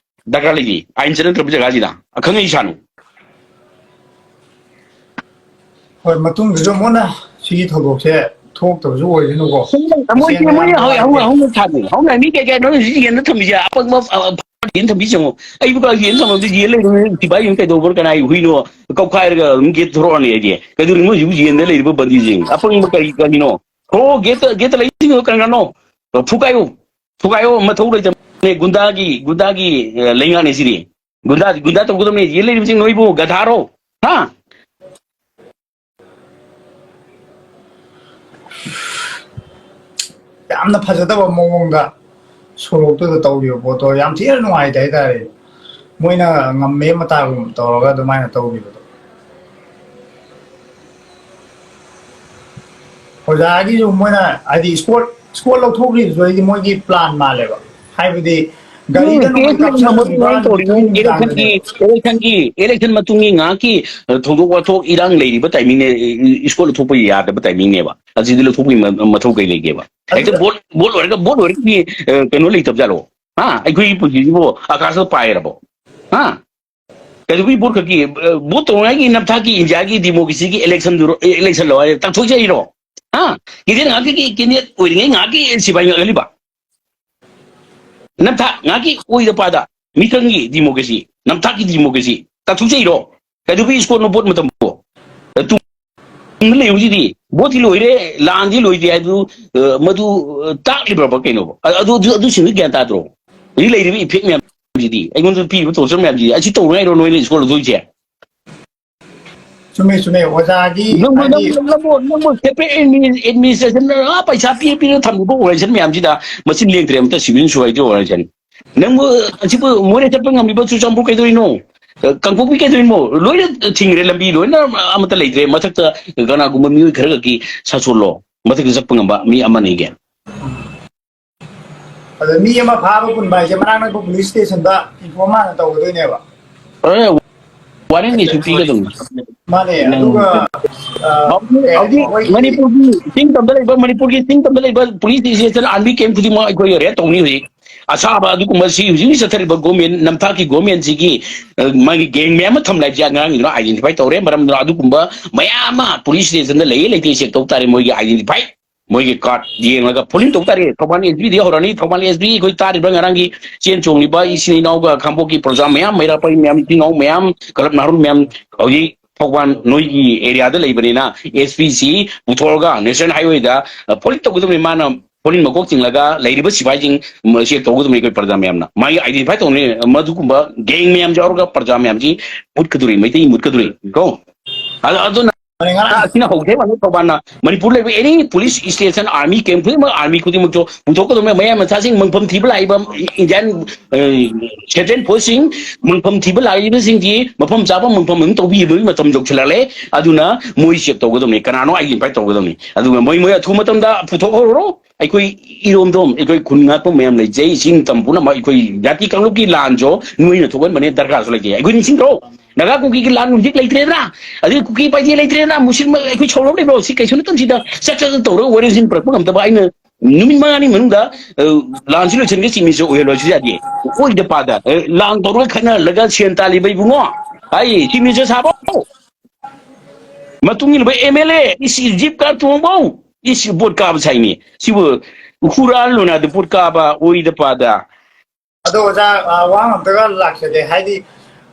ꯗꯔꯀꯥꯔ ꯂꯩꯔꯤ꯫ ꯑꯥꯏꯟ ꯆꯠꯅꯗ꯭ꯔꯕ ꯖꯒꯥꯁꯤꯗ ꯑꯈꯪ ꯑꯍꯩ ꯁꯥꯅꯨ꯫ ꯍꯣꯏ, ꯃꯇꯨꯡꯗꯁꯨ ꯑꯃꯨꯛ ꯍꯟꯅ ꯁꯤꯒꯤ ꯊꯧꯗꯣꯛꯁꯦ ꯊꯣꯛꯇꯕꯁꯨ ꯑꯣꯏꯁꯅꯨꯀꯣ꯫ ꯃꯣꯏꯗꯤ, ꯇꯁꯦꯡꯅ ꯃꯣꯏ ꯌꯥꯝ ꯍꯧ-, ꯍꯧ-, ꯅꯨꯡꯉꯥꯏꯇꯦ꯫ ꯍꯧꯅ ꯊꯥꯅꯤ꯫ ꯍꯧꯅ ꯃꯤ ꯀꯩ ꯀꯩꯅꯣ ꯍꯧꯖꯤꯛ ꯌꯦꯟꯗ ꯊꯝꯃꯤꯁꯦ ꯑꯄꯪꯕ, ꯑ, ꯑ, ꯌꯦꯟ ꯊꯝꯕꯤ ꯆꯪꯉꯣ꯫ ꯑꯩꯕꯨ ꯀ-, ꯌꯦꯟ ꯊꯝꯃꯝꯗ ꯌꯦꯟ ꯂꯩꯔꯨꯅꯦ, ꯁꯤꯐꯥꯏ ꯌꯦꯟ ꯀꯩꯗꯧꯕ꯭ꯔꯥ? ꯀꯅꯥꯒꯤ ꯍꯨꯏꯅꯣ? ꯀꯧꯈꯥꯏꯔꯒ ꯑꯗꯨꯝ ꯒꯦꯠ ꯊꯣꯔꯛꯑꯅꯤ ꯑꯩꯗꯤ꯫ ꯀꯩꯗꯧꯔꯤ ꯃꯣꯏ ꯍꯧꯖꯤꯛ ꯌꯦꯟꯗ ꯂꯩꯔꯤꯕ ꯕꯟꯗꯤꯁꯤꯡ? ꯑꯄꯪꯕ ꯀꯔꯤ ꯀꯔꯤꯅꯣ? ꯊꯣꯔꯛꯑꯣ, ꯒꯦꯠꯇ, ꯒꯦꯠꯇ ꯂꯩꯔꯤꯁꯤꯡꯗꯣ ꯀꯅꯥꯅꯣ? ꯐꯨꯒꯥꯏꯌꯨ꯫ ꯊꯨꯒꯥꯏꯌꯣ, ꯃꯊꯧ ꯂꯩꯇꯕꯅꯦ꯫ ꯒꯨꯟꯗꯥꯒꯤ, ꯒꯨꯟꯗꯥꯒꯤ, ꯑ, ꯂꯩꯉꯥꯛꯅꯦ ꯁꯤꯗꯤ꯫ ꯒꯨꯟꯗꯥ, ꯒꯨꯟꯗꯥ ꯇꯧꯒꯗꯕꯅꯦ꯫ ꯌꯦ ꯂꯩꯔꯤꯕꯁꯤꯡ ꯅꯣꯏꯕꯨ ꯒꯙꯥꯔꯣ? ꯍꯥ? ꯌꯥꯝꯅ ꯐꯖꯗꯕ ꯃꯑꯣꯡꯗ ꯁꯣꯔꯣꯛꯇꯨꯗ ꯇꯧꯈꯤꯕ ꯄꯣꯠꯇꯣ ꯌꯥꯝ ꯊꯤꯅ ꯅꯨꯡꯉꯥꯏꯇꯦ ꯍꯥꯏꯇꯥꯔꯦ꯫ ꯃꯣꯏꯅ ꯉꯝꯃꯦ ꯃꯇꯥꯒꯨꯝ ꯇꯧꯔꯒ ꯑꯗꯨꯃꯥꯏꯅ ꯇꯧꯈꯤꯕꯗꯣ꯫ ꯑꯣꯖꯥꯒꯤꯁꯨ ꯃꯣꯏꯅ ꯍꯥꯏꯗꯤ ꯏꯁꯀꯣꯔꯠ ꯏꯁꯀꯣꯔꯠ ꯂꯧꯊꯣꯛꯈ꯭ꯔꯤꯗꯨꯁꯨ ꯑꯩꯗꯤ ꯃꯣꯏꯒꯤ ꯄ꯭ꯂꯥꯟ ꯃꯥꯜꯂꯦꯕ꯫ ꯍꯥꯏꯕꯗꯤ ꯒꯥꯔꯤꯗ ꯅꯣꯡꯃꯩ ꯀꯦꯁ ꯂꯩꯅ ꯃꯇꯨꯡ ꯀꯥꯞꯁꯤꯜꯂꯛꯈꯤꯕ ꯂꯣꯏ ꯇꯧꯔꯤꯅꯣ꯫ ꯅꯨꯃꯤꯠꯇꯨꯒꯤ ꯏꯂꯦꯛꯁꯟꯒꯤ, ꯅꯨꯃꯤꯗꯥꯡꯗꯅꯦꯕ꯫ ꯏꯂꯦꯛꯁꯟꯒꯤ, ꯏꯂꯦꯛꯁꯟ ꯃꯇꯨꯡꯒꯤ ꯉꯥꯏꯍꯥꯛꯀꯤ, ꯑ, ꯊꯧꯗꯣꯛ ꯋꯥꯊꯣꯛ ꯏꯔꯥꯡ ꯂꯩꯔꯤꯕ ꯇꯥꯏꯃꯤꯡꯅꯦ, ꯏ-, ꯏ-, ꯏꯁꯀꯣꯔꯠ ꯂꯧꯊꯣꯛꯄ ꯌꯥꯗꯕ ꯇꯥꯏꯃꯤꯡꯅꯦꯕ꯫ ꯑꯁꯤꯗꯤ ꯂꯧꯊꯣꯛꯄꯒꯤ ꯃ-, ꯃꯊꯧ ꯀꯩ ꯂꯩꯒꯦꯕ? ꯍꯦꯛꯇ ꯑꯗꯨꯗ ꯚꯣꯠ, ꯚꯣꯠ ꯂꯣꯏꯔꯒ, ꯚꯣꯠ ꯂꯣꯏꯔꯒꯗꯤ, ꯑ, ꯀꯩꯅꯣ ꯂꯩꯇꯕ ꯖꯥꯠꯂꯣ? ꯍꯥ? ꯑꯩꯈꯣꯏꯒꯤ ꯄꯨꯟꯁꯤꯁꯤꯕꯨ ꯑꯀꯥꯁꯇ ꯄꯥꯏꯔꯕꯣ? ꯍꯥ? ꯀꯩꯗꯧꯕꯒꯤ ꯚꯣꯠ ꯈꯛꯀꯤ, ꯑ, ꯚꯣꯠ ꯇꯧꯔꯤꯉꯩꯒꯤ ꯅꯝꯊꯥꯛꯀꯤ ꯏꯟꯗꯤꯌꯥꯒꯤ ꯗꯤꯃꯣꯀ꯭ꯔꯦꯁꯤꯒꯤ ꯏꯂꯦꯛꯁꯟꯗꯨꯔꯣ, ꯑꯦ, ꯏꯂꯦꯛꯁꯟ ꯂꯣ ꯍꯥꯏꯔꯦ, ꯇꯥꯛꯊꯣꯛꯆꯩꯔꯣ? ꯍꯥ? ꯀꯦꯟꯗꯤꯗꯦꯠ ꯉꯥꯛꯇꯒꯤ ꯀꯦꯟꯗꯤꯗꯦꯠ ꯑꯣꯏꯔꯤꯉꯩ ꯉꯥꯏꯍꯥꯛꯀꯤ ꯁꯤꯐꯥꯏ ꯉꯥꯛꯍꯜꯂꯤꯕ? ꯅꯝꯊꯥꯛ ꯉꯥꯏꯍꯥꯛꯀꯤ ꯑꯣꯏꯗ ꯄꯥꯗ ꯃꯤꯇꯪꯒꯤ ꯗꯤꯃꯣꯀ꯭ꯔꯦꯁꯤ, ꯅꯝꯊꯥꯛꯀꯤ ꯗꯤꯃꯣꯀ꯭ꯔꯦꯁꯤ ꯇꯥꯛꯊꯣꯛꯆꯩꯔꯣ? ꯀꯩꯗꯧꯕꯒꯤ ꯏꯁꯀꯣꯔꯠꯅꯣ ꯚꯣꯠ ꯃꯇꯝꯕꯨ? ꯇꯨꯡꯗ ꯂꯩꯍꯧꯁꯤꯗꯤ, ꯚꯣꯠꯇꯤ ꯂꯣꯏꯔꯦ, ꯂꯥꯟꯗꯤ ꯂꯣꯏꯗꯦ ꯍꯥꯏꯕꯗꯨ, ꯑ, ꯃꯗꯨ, ꯑ, ꯇꯥꯛꯂꯤꯕ꯭ꯔꯕ ꯀꯩꯅꯣꯕ? ꯑ-, ꯑꯗꯨ, ꯑꯗꯨ, ꯑꯗꯨꯁꯤꯡꯗꯨ ꯒ꯭ꯌꯥꯟ ꯇꯥꯗ꯭ꯔꯣ? ꯍꯧꯖꯤꯛ ꯂꯩꯔꯤꯕ ꯏꯐꯦꯛ ꯃꯌꯥꯝꯁꯤꯗꯤ, ꯑꯩꯉꯣꯟꯗ ꯄꯤꯔꯤꯕ ꯇꯣꯔꯆꯔ ꯃꯌꯥꯝꯁꯤꯗꯤ, ꯑꯁꯤ ꯇꯧꯔꯨꯉꯥꯏꯔꯣ ꯅꯣꯏꯅ ꯏꯁꯀꯣꯔ ꯂꯧꯊꯣꯛꯏꯁꯦ? ꯆꯨꯝꯃꯦ, ꯆꯨꯝꯃꯦ꯫ ꯑꯣꯖꯥꯒꯤ ꯅꯪꯕꯨ, ꯍꯥꯏꯗꯤ ꯅꯪꯕꯨ, ꯅꯪꯕꯨ, ꯅꯪꯕꯨ separate admi-, administration, ꯑꯥ, ꯄꯩꯁꯥ ꯄꯤ ꯄꯤꯔꯒ ꯊꯝꯃꯤꯕ organization ꯃꯌꯥꯝꯁꯤꯗ ꯃꯆꯤꯟ ꯂꯦꯡꯗ꯭ꯔꯦ ꯑꯃꯇ civil society organization꯫ ꯅꯪꯕꯨ ꯑꯁꯤꯕꯨ ꯃꯣꯔꯦ ꯆꯠꯄ ꯉꯝꯂꯤꯕ ꯆꯨꯔꯆꯥꯟꯄꯨꯔ ꯀꯩꯗꯧꯔꯤꯅꯣ? ꯀꯥꯡꯄꯣꯛꯄꯤ ꯀꯩꯗꯧꯔꯤꯅꯣ? ꯂꯣꯏꯅ ꯊꯤꯡꯈ꯭ꯔꯦ, ꯂꯝꯕꯤ ꯂꯣꯏꯅ ꯑꯃꯠꯇ ꯂꯩꯇ꯭ꯔꯦ꯫ ꯃꯊꯛꯇ ꯀꯅꯥꯒꯨꯝꯕ ꯃꯤꯑꯣꯏ ꯈꯔ ꯈꯛꯀꯤ ꯁꯥꯁꯣꯜꯂꯣ, ꯃꯊꯛꯇ ꯆꯠꯄ ꯉꯝꯕ ꯃꯤ ꯑꯃ ꯑꯅꯤꯒꯤ꯫ ꯑꯗ ꯃꯤ ꯑꯃ ꯐꯥꯕ ꯄꯨꯟꯕ ꯍꯥꯏꯁꯦ ꯃꯅꯥꯛ ꯅꯛꯄ ꯄꯨꯂꯤꯁ ꯁ꯭ꯇꯦꯁꯟꯗ ꯏꯟꯐꯣꯔꯝ ꯍꯥꯟꯅ ꯇꯧꯒꯗꯣꯏꯅꯦꯕ꯫ ꯑꯦ, ꯋꯥꯔꯦꯟ ꯏꯁꯨ ꯄꯤꯒꯗꯧꯅꯤ꯫ ꯃꯥꯅꯦ, ꯅꯪ ꯑꯗꯨꯒ, ꯑ, ꯍꯧꯖꯤꯛ, ꯑꯦ, ꯍꯧꯖꯤꯛ ꯃꯣꯏꯒꯤ ꯃꯅꯤꯄꯨꯔꯒꯤ ꯆꯤꯡ ꯇꯝꯗ ꯂꯩꯕ, ꯃꯅꯤꯄꯨꯔꯒꯤ ꯆꯤꯡ ꯇꯝꯗ ꯂꯩꯕ ꯄꯨꯂꯤꯁ ꯁ꯭ꯇꯦꯁꯟ ꯑꯥꯔꯃꯤ ꯀꯦꯝ ꯈꯨꯗꯤꯡꯃꯛ ꯑꯩꯈꯣꯏ ꯔꯦꯗ ꯇꯧꯅꯤ ꯍꯧꯖꯤꯛ꯫ ꯑꯁꯥꯕ ꯑꯗꯨꯒꯨꯝꯕ ꯁꯤ ꯍꯧꯖꯤꯛ ꯍꯧꯖꯤꯛ ꯆꯠꯊꯔꯤꯕ ꯒꯣꯔꯃꯦꯟ, ꯅꯝꯊꯥꯛꯀꯤ ꯒꯣꯔꯃꯦꯟꯁꯤꯒꯤ, ꯑ, ꯃꯥꯒꯤ ꯒꯦꯡ ꯃꯌꯥꯝ ꯑꯃ ꯊꯝꯂꯦ ꯍꯥꯏꯕꯁꯦ ꯑꯉꯥꯡꯁꯤꯡꯗꯨꯅ ꯑꯥꯏꯗꯦꯟꯇꯤꯐꯥꯏ ꯇꯧꯔꯦ꯫ ꯃꯔꯝꯗꯨꯅ ꯑꯗꯨꯒꯨꯝꯕ ꯃꯌꯥꯝ ꯑꯃ ꯄꯨꯂꯤꯁ ꯁ꯭ꯇꯦꯁꯟꯗ ꯂꯩꯌꯦ ꯂꯩꯇꯦ ꯆꯦꯛ ꯇꯧ ꯇꯥꯔꯦ, ꯃꯣꯏꯒꯤ ꯑꯥꯏꯗꯦꯟꯇꯤꯐꯥꯏ꯫ ꯃꯣꯏꯒꯤ ꯀꯥꯔꯗ ꯌꯦꯡꯂꯒ ꯐꯣꯂꯣ ꯇꯧ ꯇꯥꯔꯦ꯫ ꯊꯧꯕꯥꯜ ꯑꯦꯁ ꯄꯤꯗꯒꯤ ꯍꯧꯔꯅꯤ꯫ ꯊꯧꯕꯥꯜ ꯑꯦꯁ ꯄꯤ ꯑꯩꯈꯣꯏ ꯇꯥꯔꯤꯕ ꯉꯔꯥꯡꯒꯤ ꯆꯦꯟ ꯆꯣꯡꯂꯤꯕ ꯏꯆꯤꯟ ꯏꯅꯥꯎꯒ ꯈꯥꯡꯄꯣꯛꯀꯤ ꯄ꯭ꯔꯖꯥ ꯃꯌꯥꯝ, ꯃꯩꯔꯥ ꯄꯥꯏꯕꯤ ꯃꯌꯥꯝ, ꯏꯆꯤꯟ ꯏꯅꯥꯎ ꯃꯌꯥꯝ, ꯀ꯭ꯂꯕ ꯅꯍꯥꯔꯣꯜ ꯃꯌꯥꯝ ꯍꯧꯖꯤꯛ ꯊꯧꯕꯥꯜ ꯅꯣꯏꯒꯤ ꯑꯦꯔꯤꯌꯥꯗ ꯂꯩꯕꯅꯤꯅ ꯑꯦꯁ ꯄꯤꯁꯤ ꯄꯨꯊꯣꯛꯑꯒ ꯅꯦꯁꯅꯦꯜ ꯍꯥꯏꯋꯦꯗ, ꯑ, ꯐꯣꯂꯤꯡ ꯇꯧꯒꯗꯕꯅꯤ꯫ ꯃꯥꯅ ꯐꯣꯂꯤꯡ ꯃꯀꯣꯛ ꯆꯤꯡꯂꯒ ꯂꯩꯔꯤꯕ ꯁꯤꯐꯥꯏꯁꯤꯡ, ꯃ, ꯆꯦꯛ ꯇꯧꯒꯗꯕꯅꯤ ꯑꯩꯈꯣꯏ ꯄ꯭ꯔꯖꯥ ꯃꯌꯥꯝꯅ꯫ ꯃꯥꯒꯤ ꯑꯥꯏꯗꯦꯟꯇꯤꯐꯥꯏ ꯇꯧꯅꯤ꯫ ꯃꯗꯨꯒꯨꯝꯕ ꯒꯦꯡ ꯃꯌꯥꯝ ꯌꯥꯎꯔꯒ ꯄ꯭ꯔꯖꯥ ꯃꯌꯥꯝꯁꯤ ꯃꯨꯠꯀꯗꯧꯔꯤ, ꯃꯩꯇꯩ ꯃꯨꯠꯀꯗꯧꯔꯤ ꯀꯣ꯫ ꯑꯗ-, ꯑꯗꯨꯅ ꯃꯅꯦ ꯉꯔꯥꯡ ꯑꯁꯤꯅ ꯍꯧꯈ꯭ꯔꯦ꯫ ꯃꯅꯦ ꯊꯧꯕꯥꯜꯅ ꯃꯅꯤꯄꯨꯔ ꯂꯩꯕ ꯑꯦꯅꯤ ꯄꯨꯂꯤꯁ ꯁ꯭ꯇꯦꯁꯟ, ꯑꯥꯔꯃꯤ ꯀꯦꯝꯞ ꯈꯨꯗꯤꯡꯃꯛ, ꯑꯥꯔꯃꯤ ꯈꯨꯗꯤꯡꯃꯛꯁꯨ ꯄꯨꯊꯣꯛꯀꯗꯕꯅꯤ꯫ ꯃꯌꯥꯝ ꯃꯆꯥꯁꯤꯡ, ꯃꯐꯝ ꯊꯤꯕ ꯂꯥꯛꯏꯕ ꯏꯟꯗꯤꯌꯥꯟ, ꯑ, ꯁꯦꯟꯇ꯭ꯔꯦꯜ ꯐꯣꯔꯁꯁꯤꯡ, ꯃꯐꯝ ꯊꯤꯕ ꯂꯥꯛꯏꯕꯁꯤꯡꯒꯤ ꯃꯐꯝ ꯆꯥꯕ ꯃꯐꯝ ꯑꯗꯨꯝ ꯇꯧꯕꯤꯕꯒꯤ ꯃꯇꯝ ꯌꯧꯁꯤꯜꯂꯛꯂꯦ꯫ ꯑꯗꯨꯅ ꯃꯣꯏ ꯆꯦꯛ ꯇꯧꯒꯗꯕꯅꯤ, ꯀꯅꯥꯅꯣ ꯑꯥꯏꯗꯦꯟꯇꯤꯐꯥꯏ ꯇꯧꯒꯗꯕꯅꯤ꯫ ꯑꯗꯨꯒ ꯃꯣꯏ, ꯃꯣꯏ ꯑꯊꯨꯕ ꯃꯇꯝꯗ ꯄꯨꯊꯣꯛꯍꯧꯔꯣ꯫ ꯑꯩꯈꯣꯏ ꯏꯔꯣꯝꯗꯣꯝ, ꯑꯩꯈꯣꯏ ꯈꯨꯟ ꯉꯥꯛꯄ ꯃꯌꯥꯝ ꯂꯩꯖꯩ꯫ ꯏꯁꯤꯡ ꯇꯝ ꯄꯨꯝꯅꯃꯛ ꯑꯩꯈꯣꯏ ꯖꯥꯇꯤ ꯀꯥꯡꯂꯨꯞꯀꯤ ꯂꯥꯟꯁꯨ ꯅꯣꯏꯅ ꯊꯣꯛꯍꯟꯕꯅꯦ, ꯗꯔꯀꯥꯔꯁꯨ ꯂꯩꯇꯦ꯫ ꯑꯩꯈꯣꯏ ꯅꯤꯡꯁꯤꯡꯗ꯭ꯔꯣ? ꯅꯥꯒꯥ ꯀꯨꯀꯤꯒꯤ ꯂꯥꯟ ꯍꯧꯖꯤꯛ ꯂꯩꯇ꯭ꯔꯦꯗꯅ, ꯑꯗꯩ ꯀꯨꯀꯤ ꯄꯥꯏꯖꯦ ꯂꯩꯇ꯭ꯔꯦꯗꯅ, ꯃꯨꯁꯂꯤꯝ ꯑꯩꯈꯣꯏ ꯁꯥꯎꯅꯕ ꯂꯩꯕ꯭ꯔꯣ? ꯁꯤ ꯀꯩꯁꯨ ꯅꯠꯇꯕꯁꯤꯗ ꯆꯥꯛ ꯆꯥꯛ ꯇꯧꯔꯒ ꯋꯥꯔꯦꯡꯁꯤꯟ ꯄꯨꯔꯛꯄ ꯉꯝꯗꯕ ꯑꯩꯅ ꯅꯨꯃꯤꯠ ꯃꯉꯥꯅꯤ ꯃꯅꯨꯡꯗ, ꯑ, ꯂꯥꯟꯁꯤ ꯂꯣꯏꯁꯤꯟꯒꯦ ꯆꯤꯃꯤꯁꯨ ꯑꯣꯏꯍꯜꯂꯣꯏꯁꯨ ꯌꯥꯗꯦ꯫ ꯑꯣꯏꯗ ꯄꯥꯗ, ꯑ, ꯂꯥꯟ ꯇꯧꯔꯒ ꯈꯠꯅꯍꯜꯂꯒ ꯁꯦꯟ ꯇꯥꯜꯂꯤꯕ ꯏꯕꯨꯡꯉꯣ꯫ ꯑꯩ ꯆꯤꯃꯤꯁꯨ ꯁꯥꯕ ꯃꯇꯨꯡ ꯏꯟꯅꯕ ꯑꯦꯝ ꯑꯦꯜ ꯑꯦ, ꯏꯁ, ꯖꯤꯞ ꯀꯥꯔ ꯇꯣꯡꯕꯧ, ꯏꯁ, ꯚꯣꯠ ꯀꯥꯕ ꯁꯥꯏꯅꯤ꯫ ꯁꯤꯕꯨ ꯍꯨꯔꯥꯜꯂꯨꯅ ꯑꯗꯨ ꯚꯣꯠ ꯀꯥꯕ ꯑꯣꯏꯗ ꯄꯥꯗ꯫ ꯑꯗꯣ ꯑꯣꯖꯥ, ꯑ, ꯋꯥꯍꯪ ꯑꯝꯇꯒ ꯂꯥꯛꯆꯒꯦ꯫ ꯍꯥꯏꯗꯤ,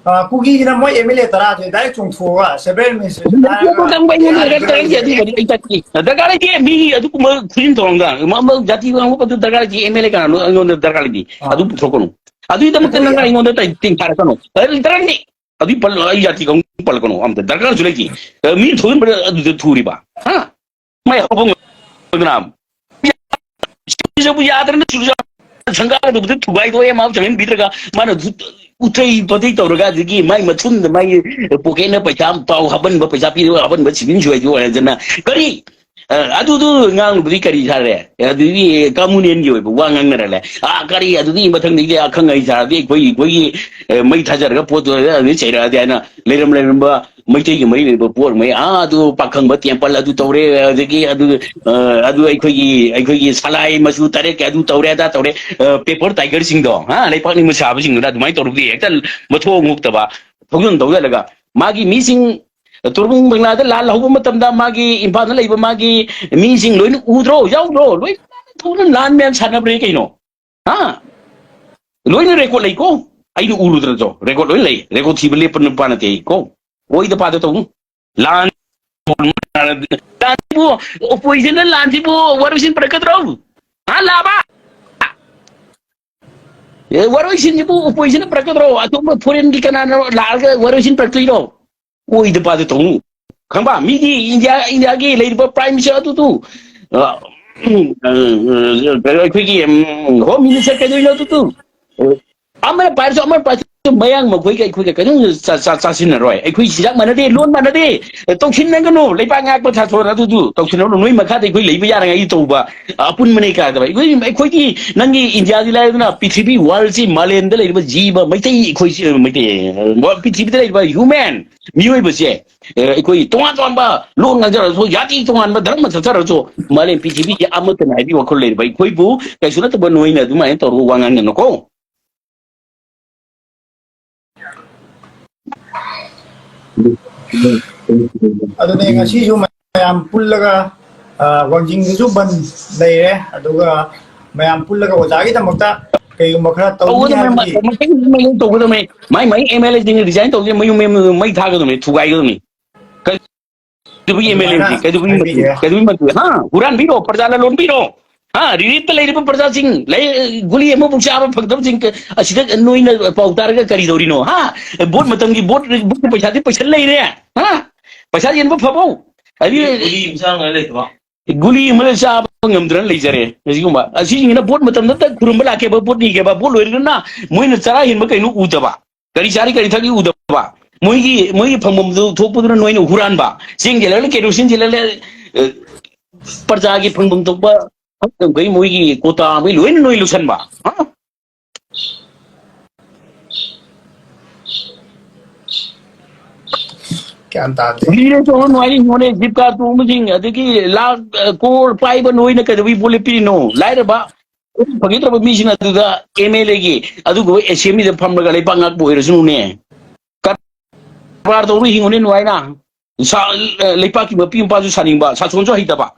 ꯑ, ꯀꯨꯀꯤꯒꯤꯅ ꯃꯣꯏ ꯑꯦꯝ ꯑꯦꯜ ꯑꯦ ꯇꯔꯥꯁꯦ ꯗꯥꯏꯔꯦꯛ ꯆꯣꯡꯊꯣꯛꯑꯒ ꯁꯦꯟꯇ꯭ꯔꯦꯜ ꯃꯤꯅꯤꯁꯇꯔꯁꯦ ꯈꯪꯕ ꯑꯩꯉꯣꯟꯗ ꯗꯔꯀꯥꯔ ꯂꯩꯇꯦ, ꯑꯗꯨ ꯑꯩ ꯆꯠꯀꯦ꯫ ꯗꯔꯀꯥꯔ ꯂꯩꯇꯦ꯫ ꯃꯤ ꯑꯗꯨꯒꯨꯝꯕ ꯈꯨꯖꯤꯟ ꯊꯣꯡꯗ ꯑꯃ ꯖꯥꯇꯤ ꯉꯥꯡꯕ ꯑꯗꯨ ꯗꯔꯀꯥꯔ ꯂꯩꯇꯦ꯫ ꯑꯦꯝ ꯑꯦꯜ ꯑꯦ ꯀꯅꯥꯅꯣ ꯑꯩꯉꯣꯟꯗ ꯗꯔꯀꯥꯔ ꯂꯩꯇꯦ꯫ ꯑꯥ꯫ ꯑꯗꯨ ꯄꯨꯊꯣꯛꯀꯅꯨ꯫ ꯑꯗꯨꯒꯤꯗꯃꯛꯇ ꯑꯗꯨꯗꯤ ꯅꯪꯅ ꯑꯩꯉꯣꯟꯗ ꯇꯥꯏ-, ꯇꯦꯡꯊꯥꯔꯛꯀꯅꯨ꯫ ꯑꯗꯨ ꯗꯔꯀꯥꯔ ꯂꯩꯇꯦ꯫ ꯑꯗꯨꯒꯤ ꯄꯜ-, ꯑꯩ ꯖꯥꯇꯤ ꯈꯪ ꯄꯜꯂꯛꯀꯅꯣ ꯑꯝꯇ꯫ ꯗꯔꯀꯥꯔꯁꯨ ꯂꯩꯇꯦ꯫ ꯑ, ꯃꯤ ꯊꯣꯛꯍꯟꯕꯗ ꯑꯗꯨꯗ ꯊꯨꯔꯤꯕ꯫ ꯍꯥ? ꯃꯥꯏ ꯍꯧꯕ ꯉꯝꯗꯅ꯫ ꯁꯤꯁꯨ ꯌꯥꯗ꯭ꯔꯅ ꯁꯤꯁꯨ ꯁꯪꯒꯥꯗꯨꯕꯨꯗꯤ ꯊꯨꯒꯥꯏꯗꯣꯛꯑꯦ, ꯃꯥ ꯆꯪꯍꯟꯕꯤꯗ꯭ꯔꯒ ꯃꯥꯅ ꯎꯊꯩ ꯄꯥꯊꯩ ꯇꯧꯔꯒ ꯑꯗꯒꯤ ꯃꯥꯏ ꯃꯊꯨꯟꯗ ꯃꯥꯒꯤ ꯄꯣꯀꯦꯠꯅ ꯄꯩꯁꯥ ꯄꯥꯎ ꯍꯥꯞꯍꯟꯕ, ꯄꯩꯁꯥ ꯄꯤꯔꯒ ꯍꯥꯞꯍꯟꯕ ꯁꯤꯚꯤꯜ ꯁꯣꯁꯥꯏꯇꯤ ꯑꯣꯏꯔꯗꯅ ꯀꯔꯤ ꯑ, ꯑꯗꯨꯗꯨ ꯉꯥꯡꯂꯨꯕꯗꯤ ꯀꯔꯤ ꯁꯥꯔꯦ? ꯑꯗꯨꯗꯤ ꯀꯝꯃꯨꯅꯦꯜꯒꯤ ꯑꯣꯏꯕ ꯋꯥ ꯉꯥꯡꯅꯔ ꯂꯩ꯫ ꯑꯥ, ꯀꯔꯤ ꯑꯗꯨꯗꯤ ꯃꯊꯪꯗꯒꯤꯗꯤ ꯑꯈꯪ ꯑꯍꯩ ꯁꯥꯔꯗꯤ ꯑꯩꯈꯣꯏ, ꯑꯩꯈꯣꯏꯒꯤ, ꯑ, ꯃꯩ ꯊꯥꯖꯔꯒ ꯄꯣꯠꯇꯨ ꯑꯗꯨꯗꯩ ꯆꯩꯔꯛꯑꯗꯤ ꯍꯥꯏꯅ ꯂꯩꯔꯝ ꯂꯩꯔꯝꯕ ꯃꯩꯇꯩꯒꯤ ꯃꯔꯤ ꯂꯩꯅꯕ ꯄꯣꯠ ꯃꯩ, ꯑꯥ, ꯑꯗꯨ ꯄꯥꯈꯪꯕ ꯇꯦꯝꯄꯜ ꯑꯗꯨ ꯇꯧꯔꯦ, ꯑꯗꯒꯤ ꯑꯗꯨ, ꯑ, ꯑꯗꯨ ꯑꯩꯈꯣꯏꯒꯤ, ꯑꯩꯈꯣꯏꯒꯤ ꯁꯂꯥꯏ ꯃꯆꯨ ꯇꯔꯦꯠꯀꯤ ꯑꯗꯨ ꯇꯧꯔꯦ, ꯑꯗꯥ ꯇꯧꯔꯦ, ꯑ, ꯄꯦꯄꯔ ꯇꯥꯏꯒꯔꯁꯤꯡꯗꯣ, ꯍꯥ, ꯂꯩꯄꯥꯛ ꯅꯤꯡꯕ ꯁꯥꯕꯁꯤꯡꯗꯨꯅ ꯑꯗꯨꯃꯥꯏꯅ ꯇꯧꯔꯨꯕꯗꯤ ꯍꯦꯛꯇ ꯃꯊꯣꯡ ꯍꯨꯛꯇꯕ ꯊꯧꯖꯤꯟ ꯇꯧꯁꯤꯜꯂꯒ ꯃꯥꯒꯤ ꯃꯤꯁꯤꯡ ꯇꯨꯔꯕꯨꯡ ꯕꯪꯂꯥꯗ ꯂꯥꯜ ꯍꯧꯕ ꯃꯇꯝꯗ ꯃꯥꯒꯤ ꯏꯝꯐꯥꯜꯗ ꯂꯩꯕ ꯃꯥꯒꯤ ꯃꯤꯁꯤꯡ ꯂꯣꯏꯅ ꯎꯗ꯭ꯔꯣ? ꯌꯥꯎꯗ꯭ꯔꯣ? ꯂꯣꯏꯅ ꯊꯣꯛꯅ ꯂꯥꯟ ꯃꯌꯥꯝ ꯁꯥꯟꯅꯕ꯭ꯔꯦ ꯀꯩꯅꯣ? ꯍꯥ? ꯂꯣꯏꯅ ꯔꯦꯀꯣꯔꯠ ꯂꯩꯀꯣ? ꯑꯩꯅ ꯎꯔꯨꯗ꯭ꯔꯁꯨ ꯔꯦꯀꯣꯔꯠ ꯂꯣꯏ ꯂꯩ꯫ ꯔꯦꯀꯣꯔꯠ ꯊꯤꯕ ꯂꯦꯞꯄ ꯅꯨꯄꯥ ꯅꯠꯇꯦ ꯑꯩ ꯀꯣ꯫ ꯑꯣꯏꯗ ꯄꯥꯗ ꯇꯧꯅꯨ꯫ ꯂꯥꯟ, ꯂꯥꯟꯁꯤꯕꯨ, ꯑꯣꯄꯣꯖꯤꯁꯟꯅ ꯂꯥꯟꯁꯤꯕꯨ ꯋꯥꯔꯣꯏꯁꯤꯟ ꯄꯨꯔꯛꯀꯗ꯭ꯔꯣ? ꯍꯥ, ꯂꯥꯕ? ꯑꯦ, ꯋꯥꯔꯣꯏꯁꯤꯟꯁꯤꯕꯨ ꯑꯣꯄꯣꯖꯤꯁꯟꯅ ꯄꯨꯔꯛꯀꯗ꯭ꯔꯣ? ꯑꯇꯣꯞꯄ ꯐꯣꯔꯦꯟꯒꯤ ꯀꯅꯥꯅꯣ ꯂꯥꯛꯑꯒ ꯋꯥꯔꯣꯏꯁꯤꯟ ꯄꯨꯔꯛꯇꯣꯏꯔꯣ? ꯑꯣꯏꯗ ꯄꯥꯗ ꯇꯧꯅꯨ꯫ ꯈꯪꯕ? ꯃꯤꯗꯤ ꯏꯟꯗꯤꯌꯥ, ꯏꯟꯗꯤꯌꯥꯒꯤ ꯂꯩꯔꯤꯕ Prime Minister ꯑꯗꯨꯗꯨ, ꯑ, ꯎꯝ, ꯑ, ꯑ, ꯑꯩꯈꯣꯏꯒꯤ, ꯎꯝ, Home Minister ꯀꯩꯗꯧꯔꯤꯅꯣ ꯑꯗꯨꯗꯨ? ꯑꯃꯅ ꯄꯥꯏꯔꯁꯨ, ꯑꯃꯅ ꯄꯥꯏꯔꯁꯨ, ꯃꯌꯥꯡ ꯃꯈꯣꯏꯒ ꯑꯩꯈꯣꯏꯒ ꯀꯔꯤꯝ ꯆꯥ-, ꯆꯥ-, ꯆꯥꯁꯤꯟꯅꯔꯣꯏ꯫ ꯑꯩꯈꯣꯏ ꯆꯤꯟꯖꯥꯛ ꯃꯥꯟꯅꯗꯦ, ꯂꯣꯟ ꯃꯥꯟꯅꯗꯦ꯫ ꯇꯧꯁꯤꯟꯅꯒꯅꯨ꯫ ꯂꯩꯕꯥꯛ ꯉꯥꯛꯄ ꯁꯥꯊꯣꯔ ꯑꯗꯨꯗꯨ ꯇꯧꯁꯤꯟꯅꯒꯅꯨ꯫ ꯅꯣꯏ ꯃꯈꯥꯗ ꯑꯩꯈꯣꯏ ꯂꯩꯕ ꯌꯥꯔꯤꯉꯩ ꯇꯧꯕ, ꯑ, ꯑꯄꯨꯟꯕꯅꯦ ꯀꯥꯏꯗꯕ꯫ ꯑꯩꯈꯣꯏ, ꯑꯩꯈꯣꯏꯗꯤ ꯅꯪꯒꯤ ꯏꯟꯗꯤꯌꯥꯗꯤ ꯂꯥꯏꯔꯗꯅ ꯄ꯭ꯔꯤꯊꯤꯕꯤ worldꯁꯤ, ꯃꯥꯂꯦꯝꯗ ꯂꯩꯔꯤꯕ ꯖꯤꯕ, ꯃꯩꯇꯩ, ꯑꯩꯈꯣꯏ, ꯃꯩꯇꯩ, ꯄ꯭ꯔꯤꯊꯤꯕꯤꯗ ꯂꯩꯔꯤꯕ human ꯃꯤꯑꯣꯏꯕꯁꯦ, ꯑ, ꯑꯩꯈꯣꯏ ꯇꯣꯉꯥꯟ ꯇꯣꯉꯥꯟꯕ ꯂꯣꯟ ꯉꯥꯡꯖꯔꯁꯨ, ꯖꯥꯇꯤ ꯇꯣꯉꯥꯟꯕ ꯙꯔꯃ ꯆꯠꯆꯔꯁꯨ, ꯃꯥꯂꯦꯝ ꯄ꯭ꯔꯤꯊꯤꯕꯤꯒꯤ ꯑꯃꯠꯇꯅꯦ ꯍꯥꯏꯕꯒꯤ ꯋꯥꯈꯜ ꯂꯩꯔꯤꯕ ꯑꯩꯈꯣꯏꯕꯨ ꯀꯩꯁꯨ ꯅꯠꯇꯕ ꯅꯣꯏꯅ ꯑꯗꯨꯃꯥꯏꯅ ꯇꯧꯔꯒ ꯋꯥ ꯉꯥꯡꯒꯅꯨꯀꯣ꯫ ꯑꯗꯨꯅꯦ, ꯉꯁꯤꯁꯨ ꯃꯌꯥꯝ ꯄꯨꯜꯂꯒ, ꯑ, ꯋꯥꯡꯖꯤꯡꯗꯁꯨ ꯕꯟ ꯂꯩꯔꯦ, ꯑꯗꯨꯒ ꯃꯌꯥꯝ ꯄꯨꯜꯂꯒ ꯑꯣꯖꯥꯒꯤꯗꯃꯛꯇ ꯀꯩꯒꯨꯝꯕ ꯈꯔ ꯇꯧꯅꯤ ꯇꯧꯒꯗꯕꯅꯤ, ꯍꯥꯏꯕꯒꯤ ꯃ-, ꯃꯊꯪ ꯃꯊꯪ ꯇꯧꯒꯗꯕꯅꯤ꯫ ꯃꯥꯏ ꯃꯥꯏ MLAꯁꯤꯡꯅ resign ꯇꯧꯗꯅ ꯃꯌꯨꯝ ꯃꯌꯨꯝ ꯃꯩ ꯊꯥꯒꯗꯕꯅꯤ, ꯊꯨꯒꯥꯏꯒꯗꯕꯅꯤ꯫ ꯀꯩꯗꯧꯕꯒꯤ MLAꯁꯤ? ꯑꯗꯨꯃꯥꯏꯅ ꯀꯩꯗꯧꯕꯒꯤ ꯃꯟꯇ꯭ꯔꯤ? ꯍꯥꯏꯕꯤꯒꯦ꯫ ꯀꯩꯗꯧꯕꯒꯤ ꯃꯟꯇ꯭ꯔꯤ? ꯍꯥ? ꯍꯨꯔꯥꯟꯕꯤꯔꯣ, ꯄ꯭ꯔꯖꯥ ꯂꯂꯣꯟꯕꯤꯔꯣ? ꯍꯥ? Reliefꯇ ꯂꯩꯔꯤꯕ ꯄ꯭ꯔꯖꯥꯁꯤꯡ, ꯂꯩ-, ꯒꯨꯂꯤ ꯑꯃꯐꯥꯎ ꯆꯥꯕ ꯐꯪꯗꯕꯁꯤꯡ, ꯑꯁꯤꯗ ꯅꯣꯏꯅ ꯄꯥꯎ ꯇꯥꯔꯒ ꯀꯔꯤ ꯇꯧꯔꯤꯅꯣ? ꯍꯥ? Vote ꯃꯇꯝꯒꯤ vote, voteꯀꯤ ꯄꯩꯁꯥꯗꯤ ꯄꯩꯁꯜ ꯂꯩꯔꯦ꯫ ꯍꯥ? ꯄꯩꯁꯥ ꯌꯦꯟꯕ ꯐꯕꯧ꯫ ꯑꯗꯨ ꯒꯨꯂꯤ ꯑꯃ ꯆꯥꯕ ꯉꯝꯗ꯭ꯔꯅ ꯂꯩꯖꯔꯦ꯫ ꯑꯁꯤꯒꯨꯝꯕ, ꯑꯁꯤꯁꯤꯡꯁꯤꯅ vote ꯃꯇꯝꯗ ꯈꯨꯔꯨꯝꯕ ꯂꯥꯛꯀꯦꯕ, vote ꯅꯤꯒꯦꯕ, vote ꯂꯣꯏꯔꯒꯅ ꯃꯣꯏꯅ ꯆꯔꯥ ꯍꯦꯟꯕ ꯀꯩꯅꯣ ꯎꯗꯕ, ꯀꯔꯤ ꯆꯥꯔꯤ ꯀꯔꯤ ꯊꯛꯏ ꯎꯗꯕ, ꯃꯣꯏꯒꯤ, ꯃꯣꯏꯒꯤ ꯐꯪꯐꯝꯗꯨ ꯊꯣꯛꯄꯗꯨꯅ ꯅꯣꯏꯅ ꯍꯨꯔꯥꯟꯕ, ꯆꯦꯡ ꯊꯤꯜꯂꯛꯂꯦ, ꯀꯦꯔꯣꯁꯤꯟ ꯊꯤꯜꯂꯛꯂꯦ, ꯑ, ꯄ꯭ꯔꯖꯥꯒꯤ ꯐꯪꯐꯝ ꯊꯣꯛꯄ ꯃꯈꯩ ꯃꯣꯏꯒꯤ quota ꯃꯈꯩ ꯂꯣꯏꯅ ꯅꯣꯏ ꯂꯧꯁꯟꯕ꯫ ꯍꯥ? ꯒ꯭ꯌꯥꯟ ꯇꯥꯗꯦ꯫ ꯂꯤꯔꯦ ꯇꯧꯔꯣ ꯅꯨꯡꯉꯥꯏꯔꯤ ꯍꯤꯡꯉꯣꯅꯦ, ꯖꯤꯞ ꯀꯥꯔ ꯇꯣꯡꯕꯁꯤꯡ, ꯑꯗꯒꯤ ꯂꯥꯛ, ꯑ, ꯀꯣꯔ ꯄꯥꯏꯕ ꯅꯣꯏꯅ ꯀꯩꯗꯧꯕꯒꯤ ꯄꯣꯠ ꯂꯦꯞꯄꯤꯔꯤꯅꯣ? ꯂꯥꯏꯔꯕ, ꯐꯪꯒꯗ꯭ꯔꯕ ꯃꯤꯁꯤꯡ ꯑꯗꯨꯗ MLAꯒꯤ ꯑꯗꯨꯒꯨꯝꯕ assemblyꯗ ꯐꯝꯂꯒ ꯂꯩꯕꯥꯛ ꯉꯥꯛꯄ ꯑꯣꯏꯔꯁꯅꯨꯅꯦ꯫ ꯀꯔꯕꯥꯔ ꯇꯧꯔ ꯍꯤꯡꯉꯨꯅꯦ ꯅꯨꯡꯉꯥꯏꯅ꯫ ꯁꯥ-, ꯑ, ꯂꯩꯄꯥꯛꯀꯤ ꯃꯄꯤ ꯃꯄꯥꯁꯨ ꯁꯥꯅꯤꯡꯕ, ꯁꯥꯁꯣꯟꯁꯨ ꯍꯩꯇꯕ꯫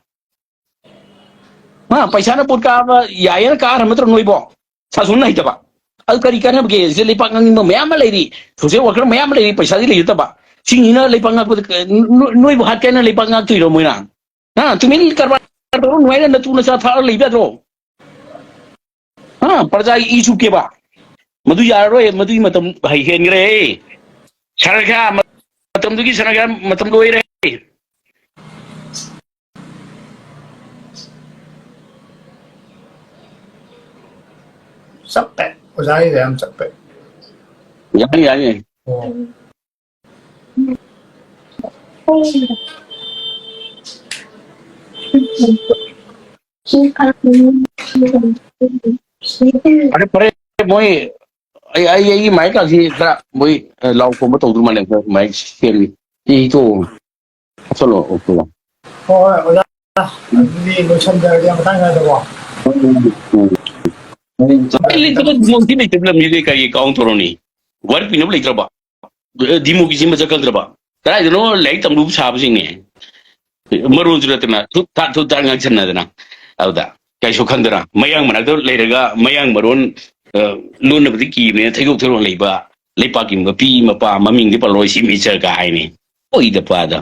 ꯍꯥ, ꯄꯩꯁꯥꯅ ꯄꯣꯠ ꯀꯥꯕ ꯌꯥꯏꯌꯦꯅ ꯀꯥꯍꯟꯕ ꯅꯠꯇ꯭ꯔꯣ ꯅꯣꯏꯕꯣ? ꯁꯥꯁꯣꯟꯅ ꯍꯩꯇꯕ꯫ ꯑꯗꯨ ꯀꯔꯤ ꯀꯥꯟꯅꯕꯒꯦ? ꯁꯤꯗ ꯂꯩꯄꯥꯛ ꯉꯥꯡꯅꯤꯡꯕ ꯃꯌꯥꯝ ꯑꯃ ꯂꯩꯔꯤ, social worker ꯃꯌꯥꯝ ꯑꯃ ꯂꯩꯔꯤ, ꯄꯩꯁꯥꯗꯤ ꯂꯩꯖꯗꯕ꯫ ꯁꯤꯡꯁꯤꯅ ꯂꯩꯄꯥꯛ ꯉꯥꯛꯄꯗ ꯀ-, ꯅꯣ-, ꯅꯣꯏꯕꯨ ꯍꯥꯠꯀꯦꯅ ꯂꯩꯄꯥꯛ ꯉꯥꯛꯇꯣꯏꯔꯣ ꯃꯣꯏꯅ? ꯍꯥ, ꯇꯨꯃꯤꯟ ꯀꯔꯕꯥꯔ ꯇꯧꯔ ꯅꯨꯡꯉꯥꯏꯅ ꯅꯇꯨ ꯅꯆꯥ ꯊꯥꯛꯑ ꯂꯩꯕ ꯌꯥꯗ꯭ꯔꯣ? ꯍꯥ, ꯄ꯭ꯔꯖꯥꯒꯤ ꯏ ꯆꯨꯞꯀꯦꯕ? ꯃꯗꯨ ꯌꯥꯔꯔꯣꯏ, ꯃꯗꯨꯒꯤ ꯃꯇꯝ ꯍꯩ ꯍꯦꯟꯈ꯭ꯔꯦ꯫ ꯁꯔꯒꯥ ꯃꯇꯝꯗꯨꯒꯤ ꯁꯔꯒꯥ ꯃꯇꯝ ꯂꯣꯏꯔꯦ꯫ ꯆꯞꯄꯦ꯫ ꯑꯣꯖꯥꯒꯤꯗ ꯌꯥꯝ ꯆꯞꯄꯦ꯫ ꯌꯥꯅꯤ, ꯌꯥꯅꯤ꯫ ꯑꯣ꯫ ꯐꯔꯦ, ꯐꯔꯦ, ꯃꯣꯏ, ꯑꯩ, ꯑꯩ, ꯑꯩꯒꯤ ꯃꯥꯏꯛ ꯀꯥꯁꯤ ꯈꯔ ꯃꯣꯏ, ꯑ, ꯂꯥꯎ ꯈꯣꯡꯕ ꯇꯧꯗꯧ ꯃꯥꯜꯂꯦ, ꯈꯔ ꯃꯥꯏꯛ ꯁꯦꯝꯃꯤ꯫ ꯁꯤ ꯇꯣꯛꯑꯣ꯫ ꯍꯥꯞꯆꯜꯂꯣ, ꯑꯣꯛꯇꯣ꯫ ꯍꯣꯏ, ꯍꯣꯏ, ꯑꯣꯖꯥ꯫ ꯑꯗꯨꯗꯤ ꯂꯣꯏꯁꯟꯖꯔꯒꯦ ꯃꯇꯥꯡ ꯆꯥꯗꯀꯣ꯫ ꯎꯝ, ꯎꯝ꯫ ꯎꯝ, ꯂꯩꯇꯕ ꯂꯝꯁꯤꯗꯤ ꯀꯔꯤ ꯑꯦꯀꯥꯎꯟ ꯇꯧꯔꯨꯅꯤ? ꯋꯥꯔꯤ ꯄꯤꯅꯕ ꯂꯩꯇ꯭ꯔꯕ? ꯗꯤꯃꯣꯀ꯭ꯔꯦꯁꯤ ꯃꯁꯛ ꯈꯪꯗ꯭ꯔꯕ? ꯀꯗꯥꯏꯗꯅꯣ ꯂꯥꯏꯔꯤꯛ ꯇꯝꯂꯨꯕ ꯁꯥꯕꯁꯤꯡꯅꯦ꯫ ꯃꯔꯣꯟꯁꯨ ꯅꯠꯇꯅ ꯊꯨꯠ ꯊꯥꯠ ꯊꯨꯠ ꯊꯥꯠ ꯉꯥꯡꯁꯟꯅꯗꯅ꯫ ꯑꯗꯨꯗ ꯀꯩꯁꯨ ꯈꯪꯗꯅ ꯃꯌꯥꯡ ꯃꯅꯥꯛꯇ ꯂꯩꯔꯒ ꯃꯌꯥꯡ ꯃꯔꯣꯟ, ꯑ, ꯂꯣꯟꯅꯕꯗꯤ ꯀꯤꯕꯅꯤꯅ ꯊꯩꯗꯣꯛ ꯊꯩꯗꯣꯛ ꯂꯩꯕ ꯂꯩꯄꯥꯛꯀꯤ ꯃꯄꯤ ꯃꯄꯥ ꯃꯃꯤꯡꯗꯤ ꯄꯜꯂꯣꯏ ꯁꯤ ꯃꯤꯆꯔꯒ ꯍꯥꯏꯅꯤ꯫ ꯑꯣꯏꯗ ꯄꯥꯗ꯫